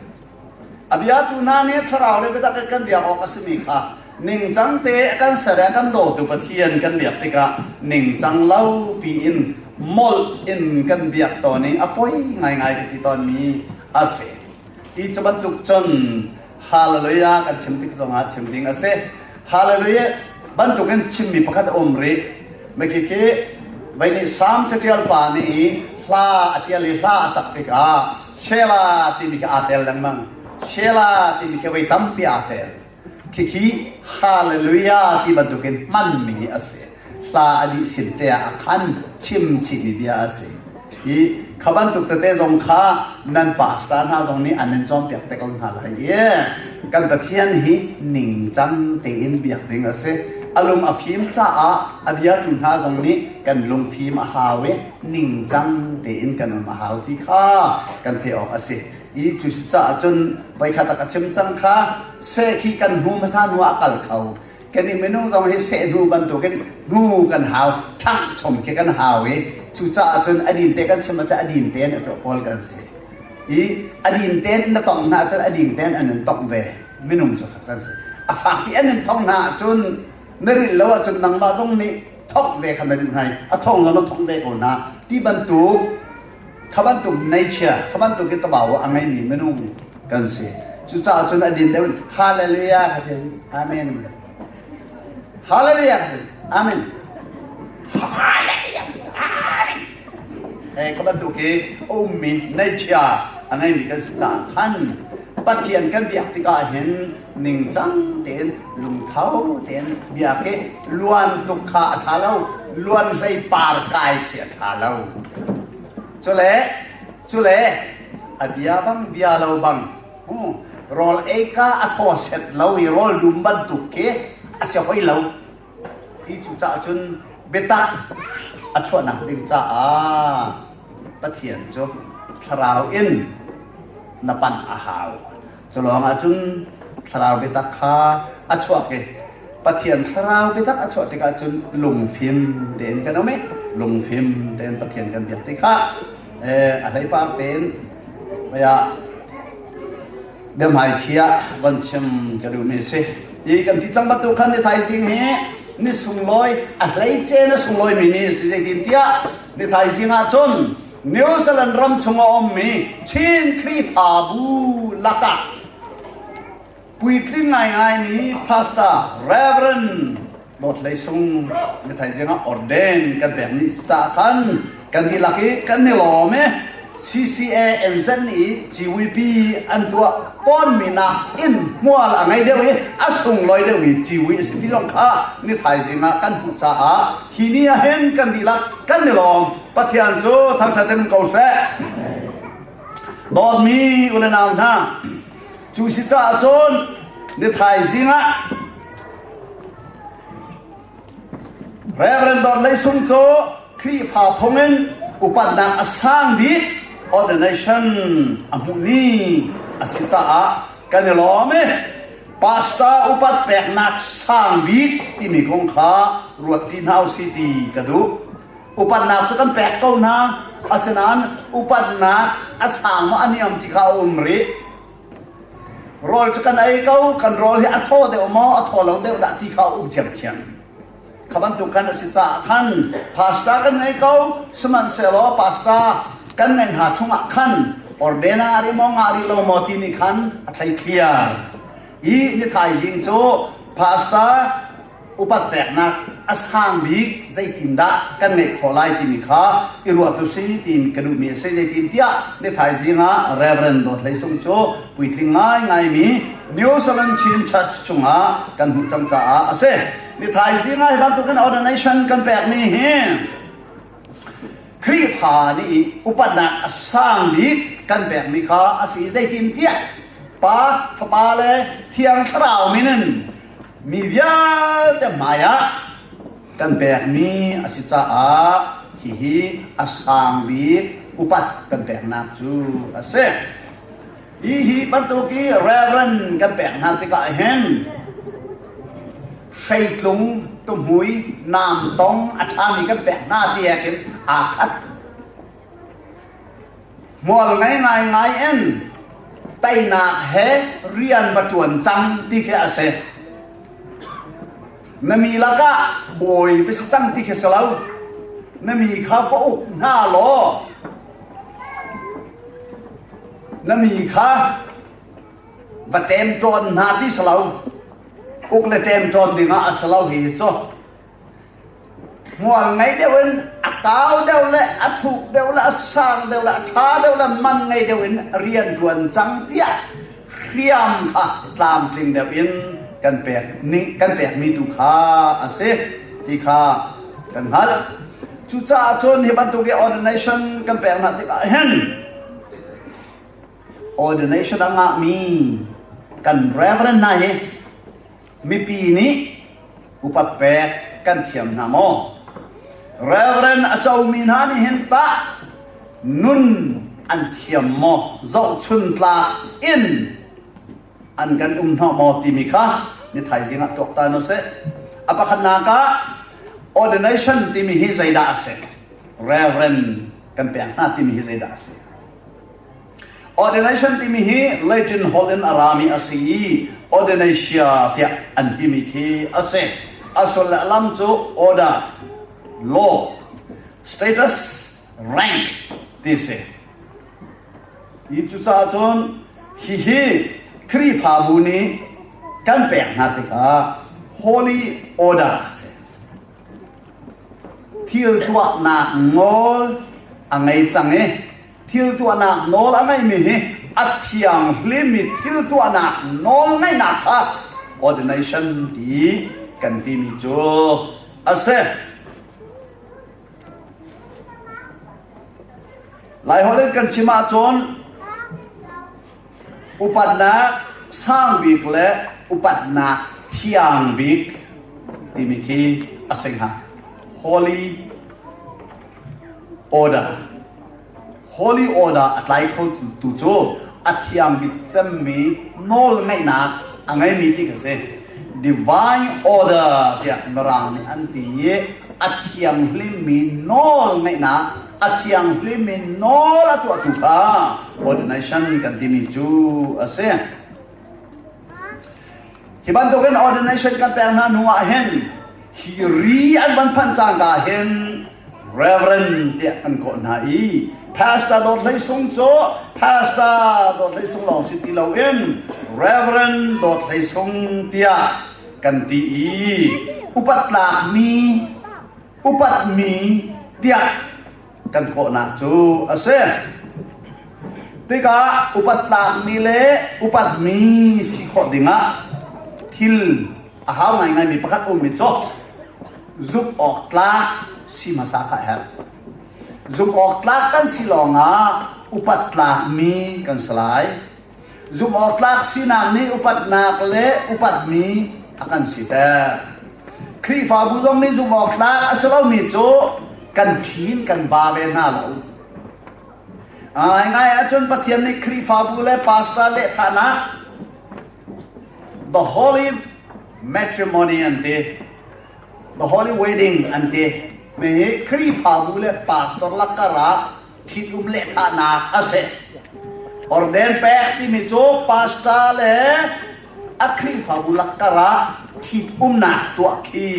A biatu hna nih thlarau le biatak in kan biak awk a simi kha ningcang te a kan ser i a kan dawtu Pathian kan biak tikah ningcang lo piin molh in kan biak tawn i a poi ngaingai ka ti tawnmi a si. Hi cu bantuk cun Hallelujah kan chim tik zongah chim ding a si. Hallelujah bantukin chimmi pakhat a um rih. Khi vei nih Salm catial pa nih i hla a tial i hla a sak tikah Shelah timi khi aa tel lengmang. Shelah timi khi voi tampi aa tel. Khikhi Hallelujah ti bantukin hmanmi a si. Hla a dih sin te ah a khan chim chihmi bia a si. I kha bantuk tete zong kha nan pastor hna zong nih an in cawnpiak te ko hna lai i kan Pathian hi ningcang tein biak ding a si. A lung a fim caah a biatu hna zong nih kan lungfim a hau i ningcang tein kan um a hau ti kha kan theih awk a si. I cu si caah cun voikhat a ka chim cang kha seh khi kan hnu hmasa hnu ah a kal kho. Kan i minung zong hi seh hnu bantukin hnu kan hau, ṭhangh chom khi kan hau i cucaah cun a din te kan chim ahcun a din tein a tuah pawl kan si. I a din tein na tong hna ahcun a ding tein an in tongh ve. Minung cu khat kan si. A fakpi an in thong hna ahcun na rilh lo ahcun nangmah zong nih thongh ve kha na duh hna i a thong zong na thong ve ko hna ti bantuk kha bantuk nature kha bantuk i tabau a ngeimi minung kan si. Cucaah cun a din deuh in hallelujah kha ti amen. Hallelujah kha ti amen. Hallelujah. Eh kha bantuk hi a ummi nature a ngeimi kan si caah khan Pathian kan biak tikah hin ningcang tein lungtho tein biak i luan tuk kha a ṭha lo, luan hlei par kai khi a ṭha lo. Cule cule a bia bang bia lo bang rawl ei ka a thaw set lo i rawl dum bantuk khi a si hoi lo. Hi cu caah cun biatak a chuahnak ding caah Pathian cu thlarau in na panh a hau. Cu lawng ah cun thlarau biatak kha a chuak i Pathian thlarau biatak a chuah tikah cun lungfim tein kan um i lungfim tein Pathian kan biak tikah a hleipar tein ah biahmaithi ah von chim ka duhmi a si. Hi kan ti cang bantuk khan ni thaizing hi ni sunglawi a hleice na sunglawi mi ni a si zeitintiah ni thaizing ah cun New Zealand ram chung a ummi Chin Khrihfabu lakah puitling ngaingaimi Pastor Reverend Dawt Hlei Sung ni thaizing ah ordain kan pek ni si caah khan kan dihlak i kan i lawm i CCA NZ nih GVP an tuah tawnmi nak in hmual a ngei deuh i a sunglawi deuhmi civui a si ti zong kha ni thaizing ah kan hmuh caah hi ni ah hin kan dihlak kan i lawm. Pathian cu thangṭhat in ko seh. Dawtmi u le nau hna, cu si caah cun ni thaizing ah Reverend Dawt Hlei Sung cu Khrihfa phung in upatnak a sang bik ordination a hmuh ni a si caah kan i lawm i pastor upat peknak sang bik timi kong kha ruat ṭi hna usih ti ka duh. Upatnak cu kan pek ko hna, asinain upatnak a sang maw a niam ti kha a um rih. Rawl cu kan ei ko, kan rawl hi a thaw deuh maw, a thaw lo deuh dah ti kha a um ṭhiamṭhiam. Kha bantuk khan a si caah khan pastor kan ngei ko, sihmanhsehlaw pastor kan ngeih hna chungah khan ordena a ri maw ngah rih lo maw ti nih khan a thlei thliar. I ni thaizing cu pastor upat peknak a sang bik zeitindah kan ngeih khawh lai timi kha i ruah tu si ti ka duhmi a si. Zeitintiah ni thaizing ah Reverend Dawt Hlei Sung cu puitling ngaingaimi New Zealand Chin Church chungah kan hmuh cang caah a si. Ni thaizing ah hi bantukin ordination kan pekmi hi Khrihfa nih upatnak a sang bik kan pekmi kha a si. Zeitintiah Pa, Fapa le Thiang Thlarau min in mi vialte hmaiah kan pekmi a si caah hihi a sang bik upat kan peknak cu a si. Hi hi bantuk i reverend kan pek hna tikah hin hreitlung tuhmui namtong a ṭhami kan pek hna ti he khin aa khat. Hmual ngei ngaingai in teinak he rian va ṭuan cang ti khi a si. Na mi lakah bawi va si cang ti khi si lo. Na mi kha va uk hna law na mi kha va ṭemṭawn hna ti si lo. Uk le ṭemṭawn dingah a si lo hi cu. Hmual ngei deuh in a kau deuh le a thuk deuh le a sang deuh le a ṭha deuh le man ngei deuh in rian ṭuan cang tiah hriam kha tlamtling deuh in kan pek ning kan pekmi tu kha a si ti kha. Kan hngalh. Cucaah cun hi bantuk i ordination kan pek hna tikah hin ordination a ngahmi kan reverend hna hi mipi nih upat pek kan thiam hna maw? Reverend a comi hna nih hin tah nun an thiam maw? Zohchun tlak in an kan um hnawh maw timi kha ni thaizing ah tuaktan u sih. A pakhatnak ah ordination timi hi zeidah a si? Reverend kan pek hna timi hi zeidah a si? Ordination timi hi Latin holh in a rami a si i ordinatia tiah an timi khi a si. A sullam cu order, law, status, rank ti si. Hi cucaah cun hihi Khrihfabu nih kan pek hna tikah holy order a si. Thil tuahnak nawl a ngei cang i thil tuahnak nawl a ngeimi hi a thianghlimmi thil tuahnak nawl ngeihnak kha ordination ti kan timi cu a si. Laiholh in kan chim ahcun upatnak sang bik le upatnak thiang bik timi khi a si hnga. Holy order. Holy order a tlai kho tu cu a thiang bik cemmi nawl ngeihnak a ngeimi ti kha si. Divine order tiah Mirang nih an ti i a thianghlimmi nawl ngeihnak a thianghlimmi nawl a tuahtu kha ordination kan timi cu a si. Hi bantukin ordination kan pek hna hnu ah hin hi ri an van phanh cangka hin Reverend tiah kan kawh hna i Pastor Dawt Hlei Sung cu Pastor Dawt Hlei Sung lawng si ti loin Reverend Dawt Hlei Sung tiah kan ti i upat tlakmi upatmi tiah kan kawhnak cu a si. Tikah upat tlakmi le upatmi si khawh dingah thil a hau ngaingaimi pakhat ummi cu zumh awk tlak si hmasa kha a herh. Zumh awk tlak kan si lawngah upat tlakmi kan si lai. Zumh awk tlak sinak nih upatnak le upatmi a kan siter. Khrihfabu zong nih zumh awk tlak a si lomi cu kan ṭhin kan va ve hna lo. Ai ngai ahcun Pathian nih Khrihfabu le pastor lehthahnak the holy matrimony an ti the holy wedding an ti mi hi Khrihfabu le pastor lakar ah ṭhitum lehthahnak a si. Ordain pek timi cu pastor le a Khrihfabu lakkar ah ṭhitumnak tuah khi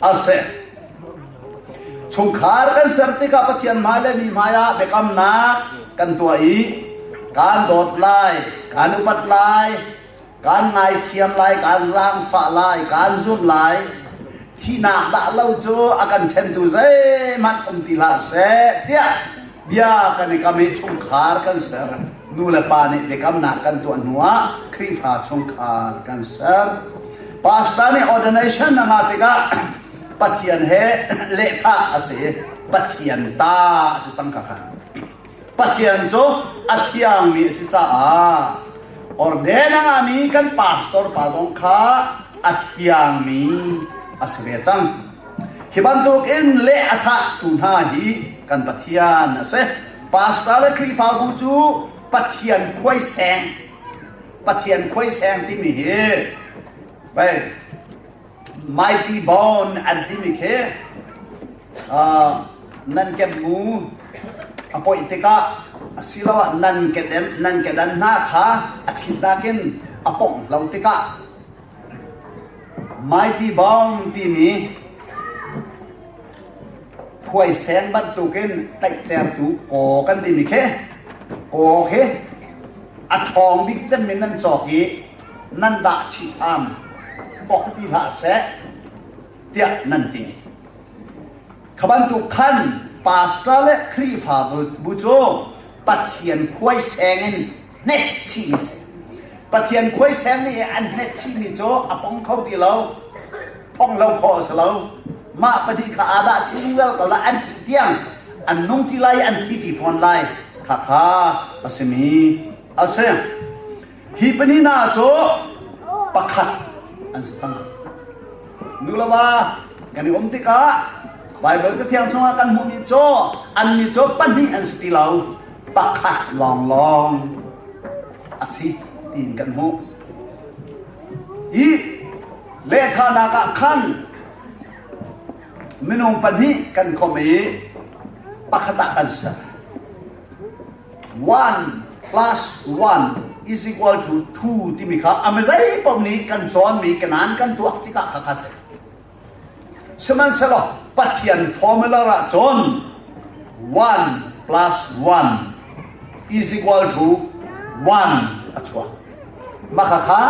a si. Chungkhar kan ser tikah Pathian hmai le mi hmai ah biakamnak kan tuah i kaan dawt lai, kaan upat lai, kaan ngaithiam lai, kaan zaangfah lai, kaan zumh lai. Thihnak dah lo cu a kan ṭhentu zeihmanh um ti hlah seh tiah bia kan i kam i chungkhar kan ser. Nu le pa nih biakamnak kan tuah hnuah Khrihfa chungkhar kan ser. Pastor nih ordination a ngah tikah Pathian he lehthah a si i Pathian ta a si cang kha kha. Pathian cu a thiangmi a si caah ordain a ngahmi kan pastor pa zong kha a thiangmi a si ve cang. Hi bantuk in leh a thahtu hna hi kan Pathian a si. Pastor le Khrihfabu cu Pathian khuaiseng Pathian khuaiseng timi hi pei mighty bone an timi khi nan kemmu a poih tikah asiloah nan kedan nan kedan hna kha a ṭhitnak in a pongh lo tikah mighty bone timi khuaiseng bantukin tlaihtertu kaw kan timi khi kaw khi a ṭhawng bik cem in nan cawk i nan dah chih ṭhan pok ti hlah seh tiah nan ti. Kha bantuk khan pastor le Khrihfabu bu cu Pathian khuaiseng in hnek chih mi si. Pathian khuaiseng nih an hnek chihmi cu a pong kho ti lo, phong lo khawh a si lo. Mah padi kha aa dah chih zungzal ko lai an thih tiang an nung ti lai an thi ti fawn lai kha kha a simi a si. Hi pahnih hna cu pakhat an si cang. Nu le va kan i um tikah Baibal Cathiang chungah kan hmuhmi cu annih cu pahnih an si ti lo, pakhat lawnglawng a si tiin kan hmuh. Hi lehthahnak ah khan minung pahnih kan khawmh i pakhat ah kan ser. 1 plus 1 is equal to 2 timi kha a mizei paoh nih kan cawnmi kanan kan tuak tikah kha kha si. Sihmanhsehlaw Pathian formula ah cun 1 plus 1 is equal to 1 a chuak. Mah kha kha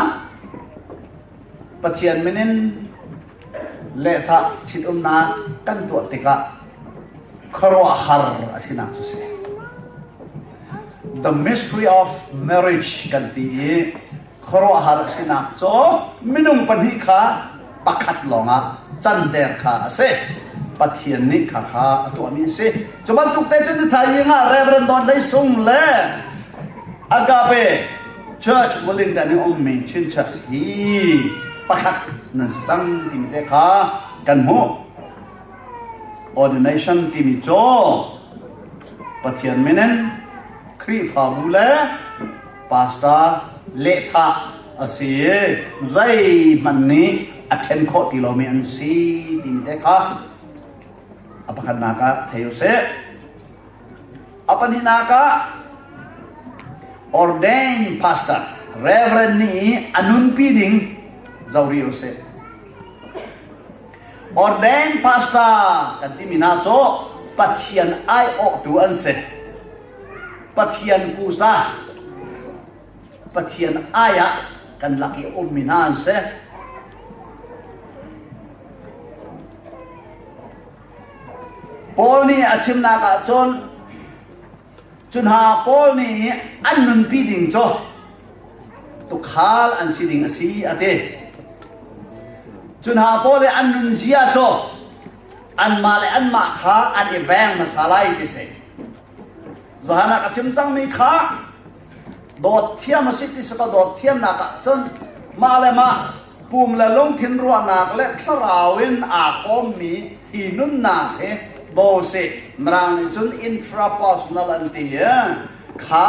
Pathian min in lehthah ṭhitumnak kan tuah tikah khuaruahhar a sinak cu si. The mystery of marriage kan ti i khuaruahhar a sinak cu minung pahnih kha pakhat lawngah canter kha a si. Pathian nih kha kha a tuahmi a si. Cu bantuk te cun thaizing ah Reverend Don Hlei Sung le Agape Church Wellington i ummi Chin Church hi pakhat nan si cang timi te kha kan hmuh. Ordination timi cu Pathian min in Khrihfabu le pastor lehthah a si i zeihmanh nih a ṭhen khawh ti lomi an si timi te kha a pakhatnak ah thei u sih. A pahnihnak ah ordained pastor Reverend nih a nunpi ding zori u sih. Ordained pastor kan timi hna cu Pathian aiawhtu an si. Pathian kusa Pathian ai ah kan lak i ummi hna an si. Paul nih a chimnak ah cun cu hna pawl nih an nunpi ding cu tukhal an si ding a si a ti. Cu hna pawl i an nunzia cu anmah le anmah kha an i veng hmasa lai ti si. Zahan ah ka chim cangmi kha dawt thiam a si ti si ko dawt thiamnak ah cun mah le mah pum le lungthin ruahnak le thlarau in aa kawmmi hi nunnak hi daw si mirang nih cun intrapersonal an ti i kha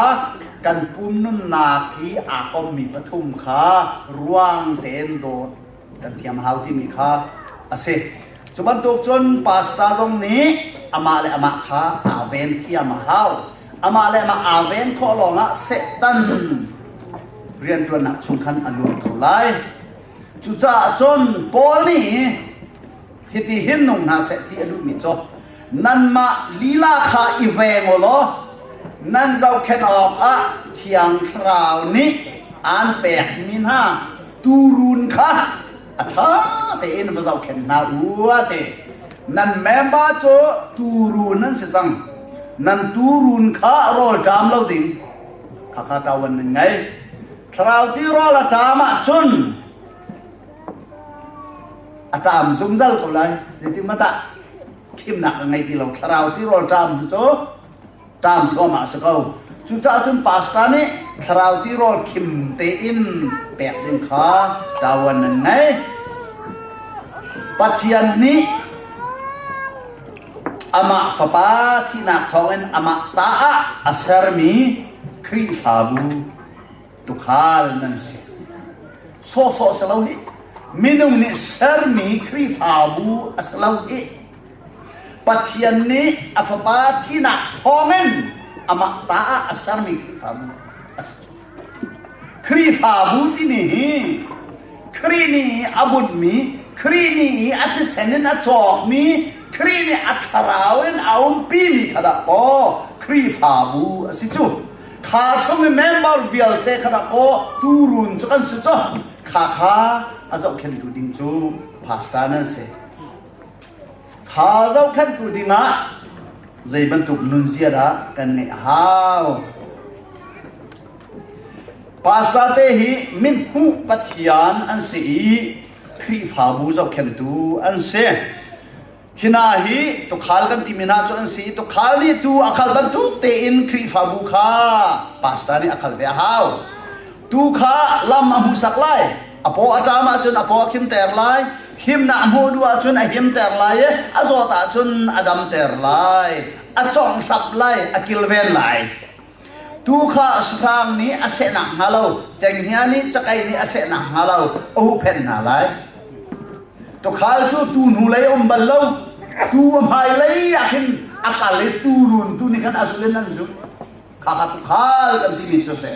kan pum nunnak hi aa kommi pathum kha ruang tein dawt kan thiam hau timi kha a si. Cu bantuk cun pastor zong nih amah le amah kha aa ven thiam a hau. Amah le amah aa ven khawh lawngah Satan rianṭuannak chung khan a luat kho lai. Cucaah cun Paul nih hiti hin nung hna seh ti a duhmi cu nanmah lila kha i veng u law nan zohkhenh awkah Thiang Thlarau nih aan pekmi hna tuurun kha a ṭha tein va zohkhenh hna u a ti. Nan member cu tuurun an si cang. Nan tuurun kha rawl ṭam lo ding khakha ṭawan nan ngei. Thlarau ti rawl a ṭam ahcun a ṭam zungzal ko lai. Zeitin dah khimnak a ngei ti lo. Thlarau ti rawl ṭam cu ṭam thluahmah a si ko. Cucaah cun pastor nih thlarau tirawl khim tein pek ding kha ṭawan nan ngei. Pathian nih amah fapa thihnak thawngin amah ta ah a sermi Khrihfabu tukhal nan si. Sawhsawh si lo hi. Minung nih sermi Khrihfabu a si lo hi. Pathian nih a fapa thihnak thawngin amah ta ah a sermi Khrihfabu a si. Khrihfabu timi hi Khrih nih a bunhmi, Khrih nih a thisen in a cawkmi, Khrih nih a thlarau in a umpimi kha dah kaw Khrihfabu a si cu. Kha chung i member vialte kha dah kaw tuurun cu kan si cu. Kha kha a zohkhentu ding cu pastor nan si. Kha zohkhenhtu dingah zei bantuk nunzia dah kan ngeih a hau? Pastor te hi mithmuh Pathian an si i Khrihfabu zohkhenhtu an si. Hina hi tukhal kan timi hna cu an si. Tukhal nih tuu a khal bantuk tein Khrihfabu kha pastor nih a khal ve a hau. Tu kha lam a hmuhsak lai. A paw a ṭam ahcun a paw a khimter lai. Himnak a hmuh duh ahcun a himter lai i a zawt ahcun a damter lai. A cawnghrap lai, a kilven lai. Tu kha sahrang nih a sehnak hnga lo, cenghngia nih cakei nih a sehnak hnga lo, a huhphenh hna lai. Tukhal cu tu hnulei a um bal lo. Tu a hmailei ah khin a kal i tuurun tu nih khan a zulh in an zulh. Kha kha tukhal kan timi cu si.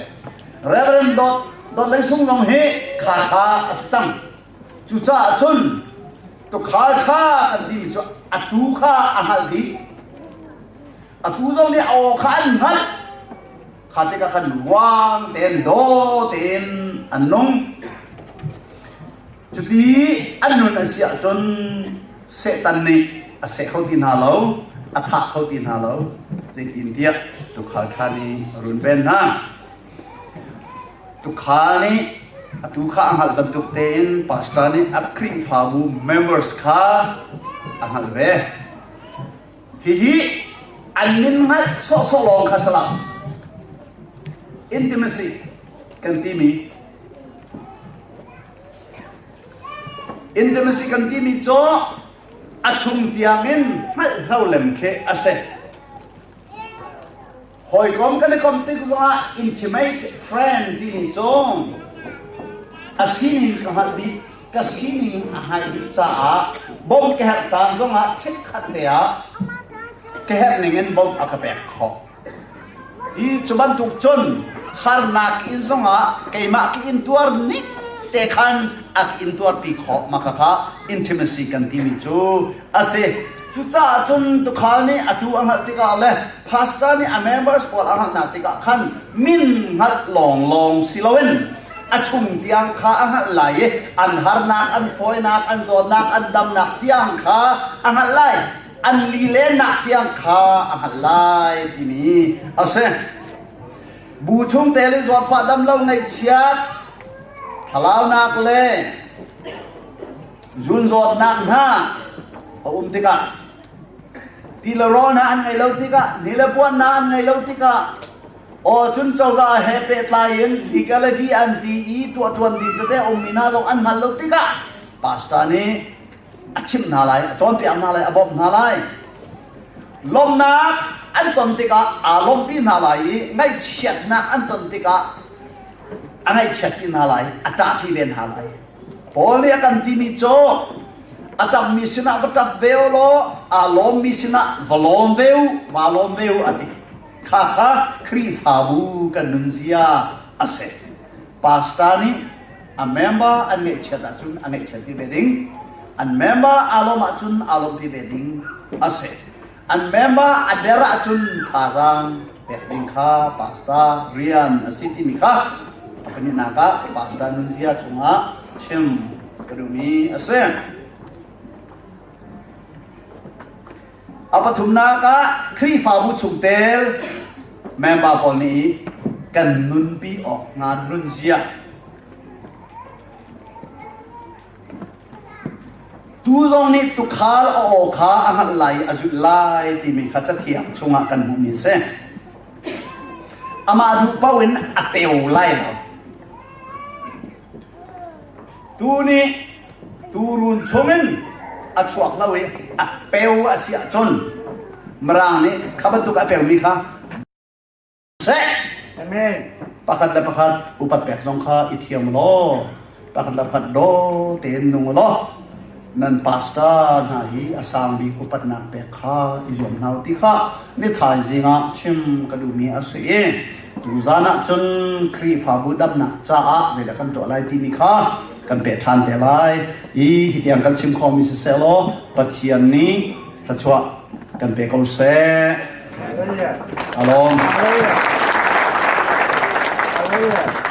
Reverend Dot Dot Lei Sung zong hi kha kha a si cang. Cucaah cun tukhal ṭha kan timi cu a tu kha a hngalh dih. A tu zong nih a aw kha an hngalh. Kha tikah khan ruang tein daw tein an nung. Cuti an nun a si ahcun Satan nih a seh kho ti hna lo, a thah kho ti hna lo. Zeitintiah tuukhal ṭha nih a runven hna. Tuukhal nih a tuu kha a hngalh bantuk tein pastor nih a Khrihfabu members kha a hngalh ve. Hihi an min hngalh sawhsawh lawng kha si lo. Intimacy kan timi Intimacy kan timi cu a chung tiangin hngalhlo lem khi a si. Hawikom kan i kom tik zongah intimate friend timi cu a sining ka hngalh dih, ka sining a hngalh dih caah bawmh ka herh caan zongah chikkhat te ah ka herh ningin bawmh a ka pek khawh. Hi cu bantuk cun harnak in zongah keimah ka intuar ning te khan a ka intuarpi khawh ma kha intimacy kan timi cu a si. Cucaah cun tukhal nih atu a hngalh tikah le pastor nih a members pawl a hngalhnak tikah khan min hngalh lawnglawng si loin a chung tiang kha a hngalh lai i an harnak, an fawinak, an zawtnak, an damnak tiang kha a hngalh lai. An lilennak tiang kha a hngalh lai timi a si. Bu chungtel i zawtfah dam lo ngaihchiat, thlalaunak le zunzawtnak hna a um tikah ti le rawl hna an ngeih lo tikah ni le puan hna an ngeih lo tikah aw cun cozah he pehtlai in legality an ti i tuahṭuan ding tete a ummi hna zong an hngal lo tikah pastor nih a chimh hna lai, a cawnpiak hna lai, a bawmh hna lai. Lawmhnak an ton tikah aa lawmhpi hna lai i ngaihchiatnak an ton tikah a ngaihchiatpi hna lai, a ṭahpi ve hna lai. Paul nih a kan timi cu a ṭapmi sinah va ṭap ve u law aa lawmmi sinah va lawm ve u, va lawm ve u a ti. Kha kha Khrihfabu kan nunzia a si. Pastor nih a member an ngaihchiat ahcun a ngaihchiat ve ding an member aa lawm ahcun aa lawmpi ve ding a si an member a der ahcun thazaang pek ding kha pastor rian a si timi kha a pahnihnak ah pastor nunzia cungah chim ka duhmi a si A pathumnak ah Khrihfabu chungtel member pawl nih kan nunpi awk hnga nunzia Tu zong nih tukhal a aw kha a hngalh lai a zulh lai timi kha cathiang chungah kan hmuhmi a si. Amah duh paoh in a peu lai lo. Tuu nih tuurun chungin a chuak lo i a peu a si ahcun Mirang nih kha bantuk a peumi kha seh. Amen. Pakhat le pakhat upat pek zong kha i thiam law pakhat le pakhat daw tein nung law nan pastor hna hi a sang bik upatnak pek kha i zuam hna u ti kha ni thaizing ah chim ka duhmi a si i tuzan ah cun Khrihfabu damnak caah zeidah kan tuah lai timi kha kan peh ṭhan te lai i hi tiang kan chim khawhmi siseh law Pathian nih thluachuah kan pe ko seh. Hallelujah. Alawm. Hallelujah. Hallelujah.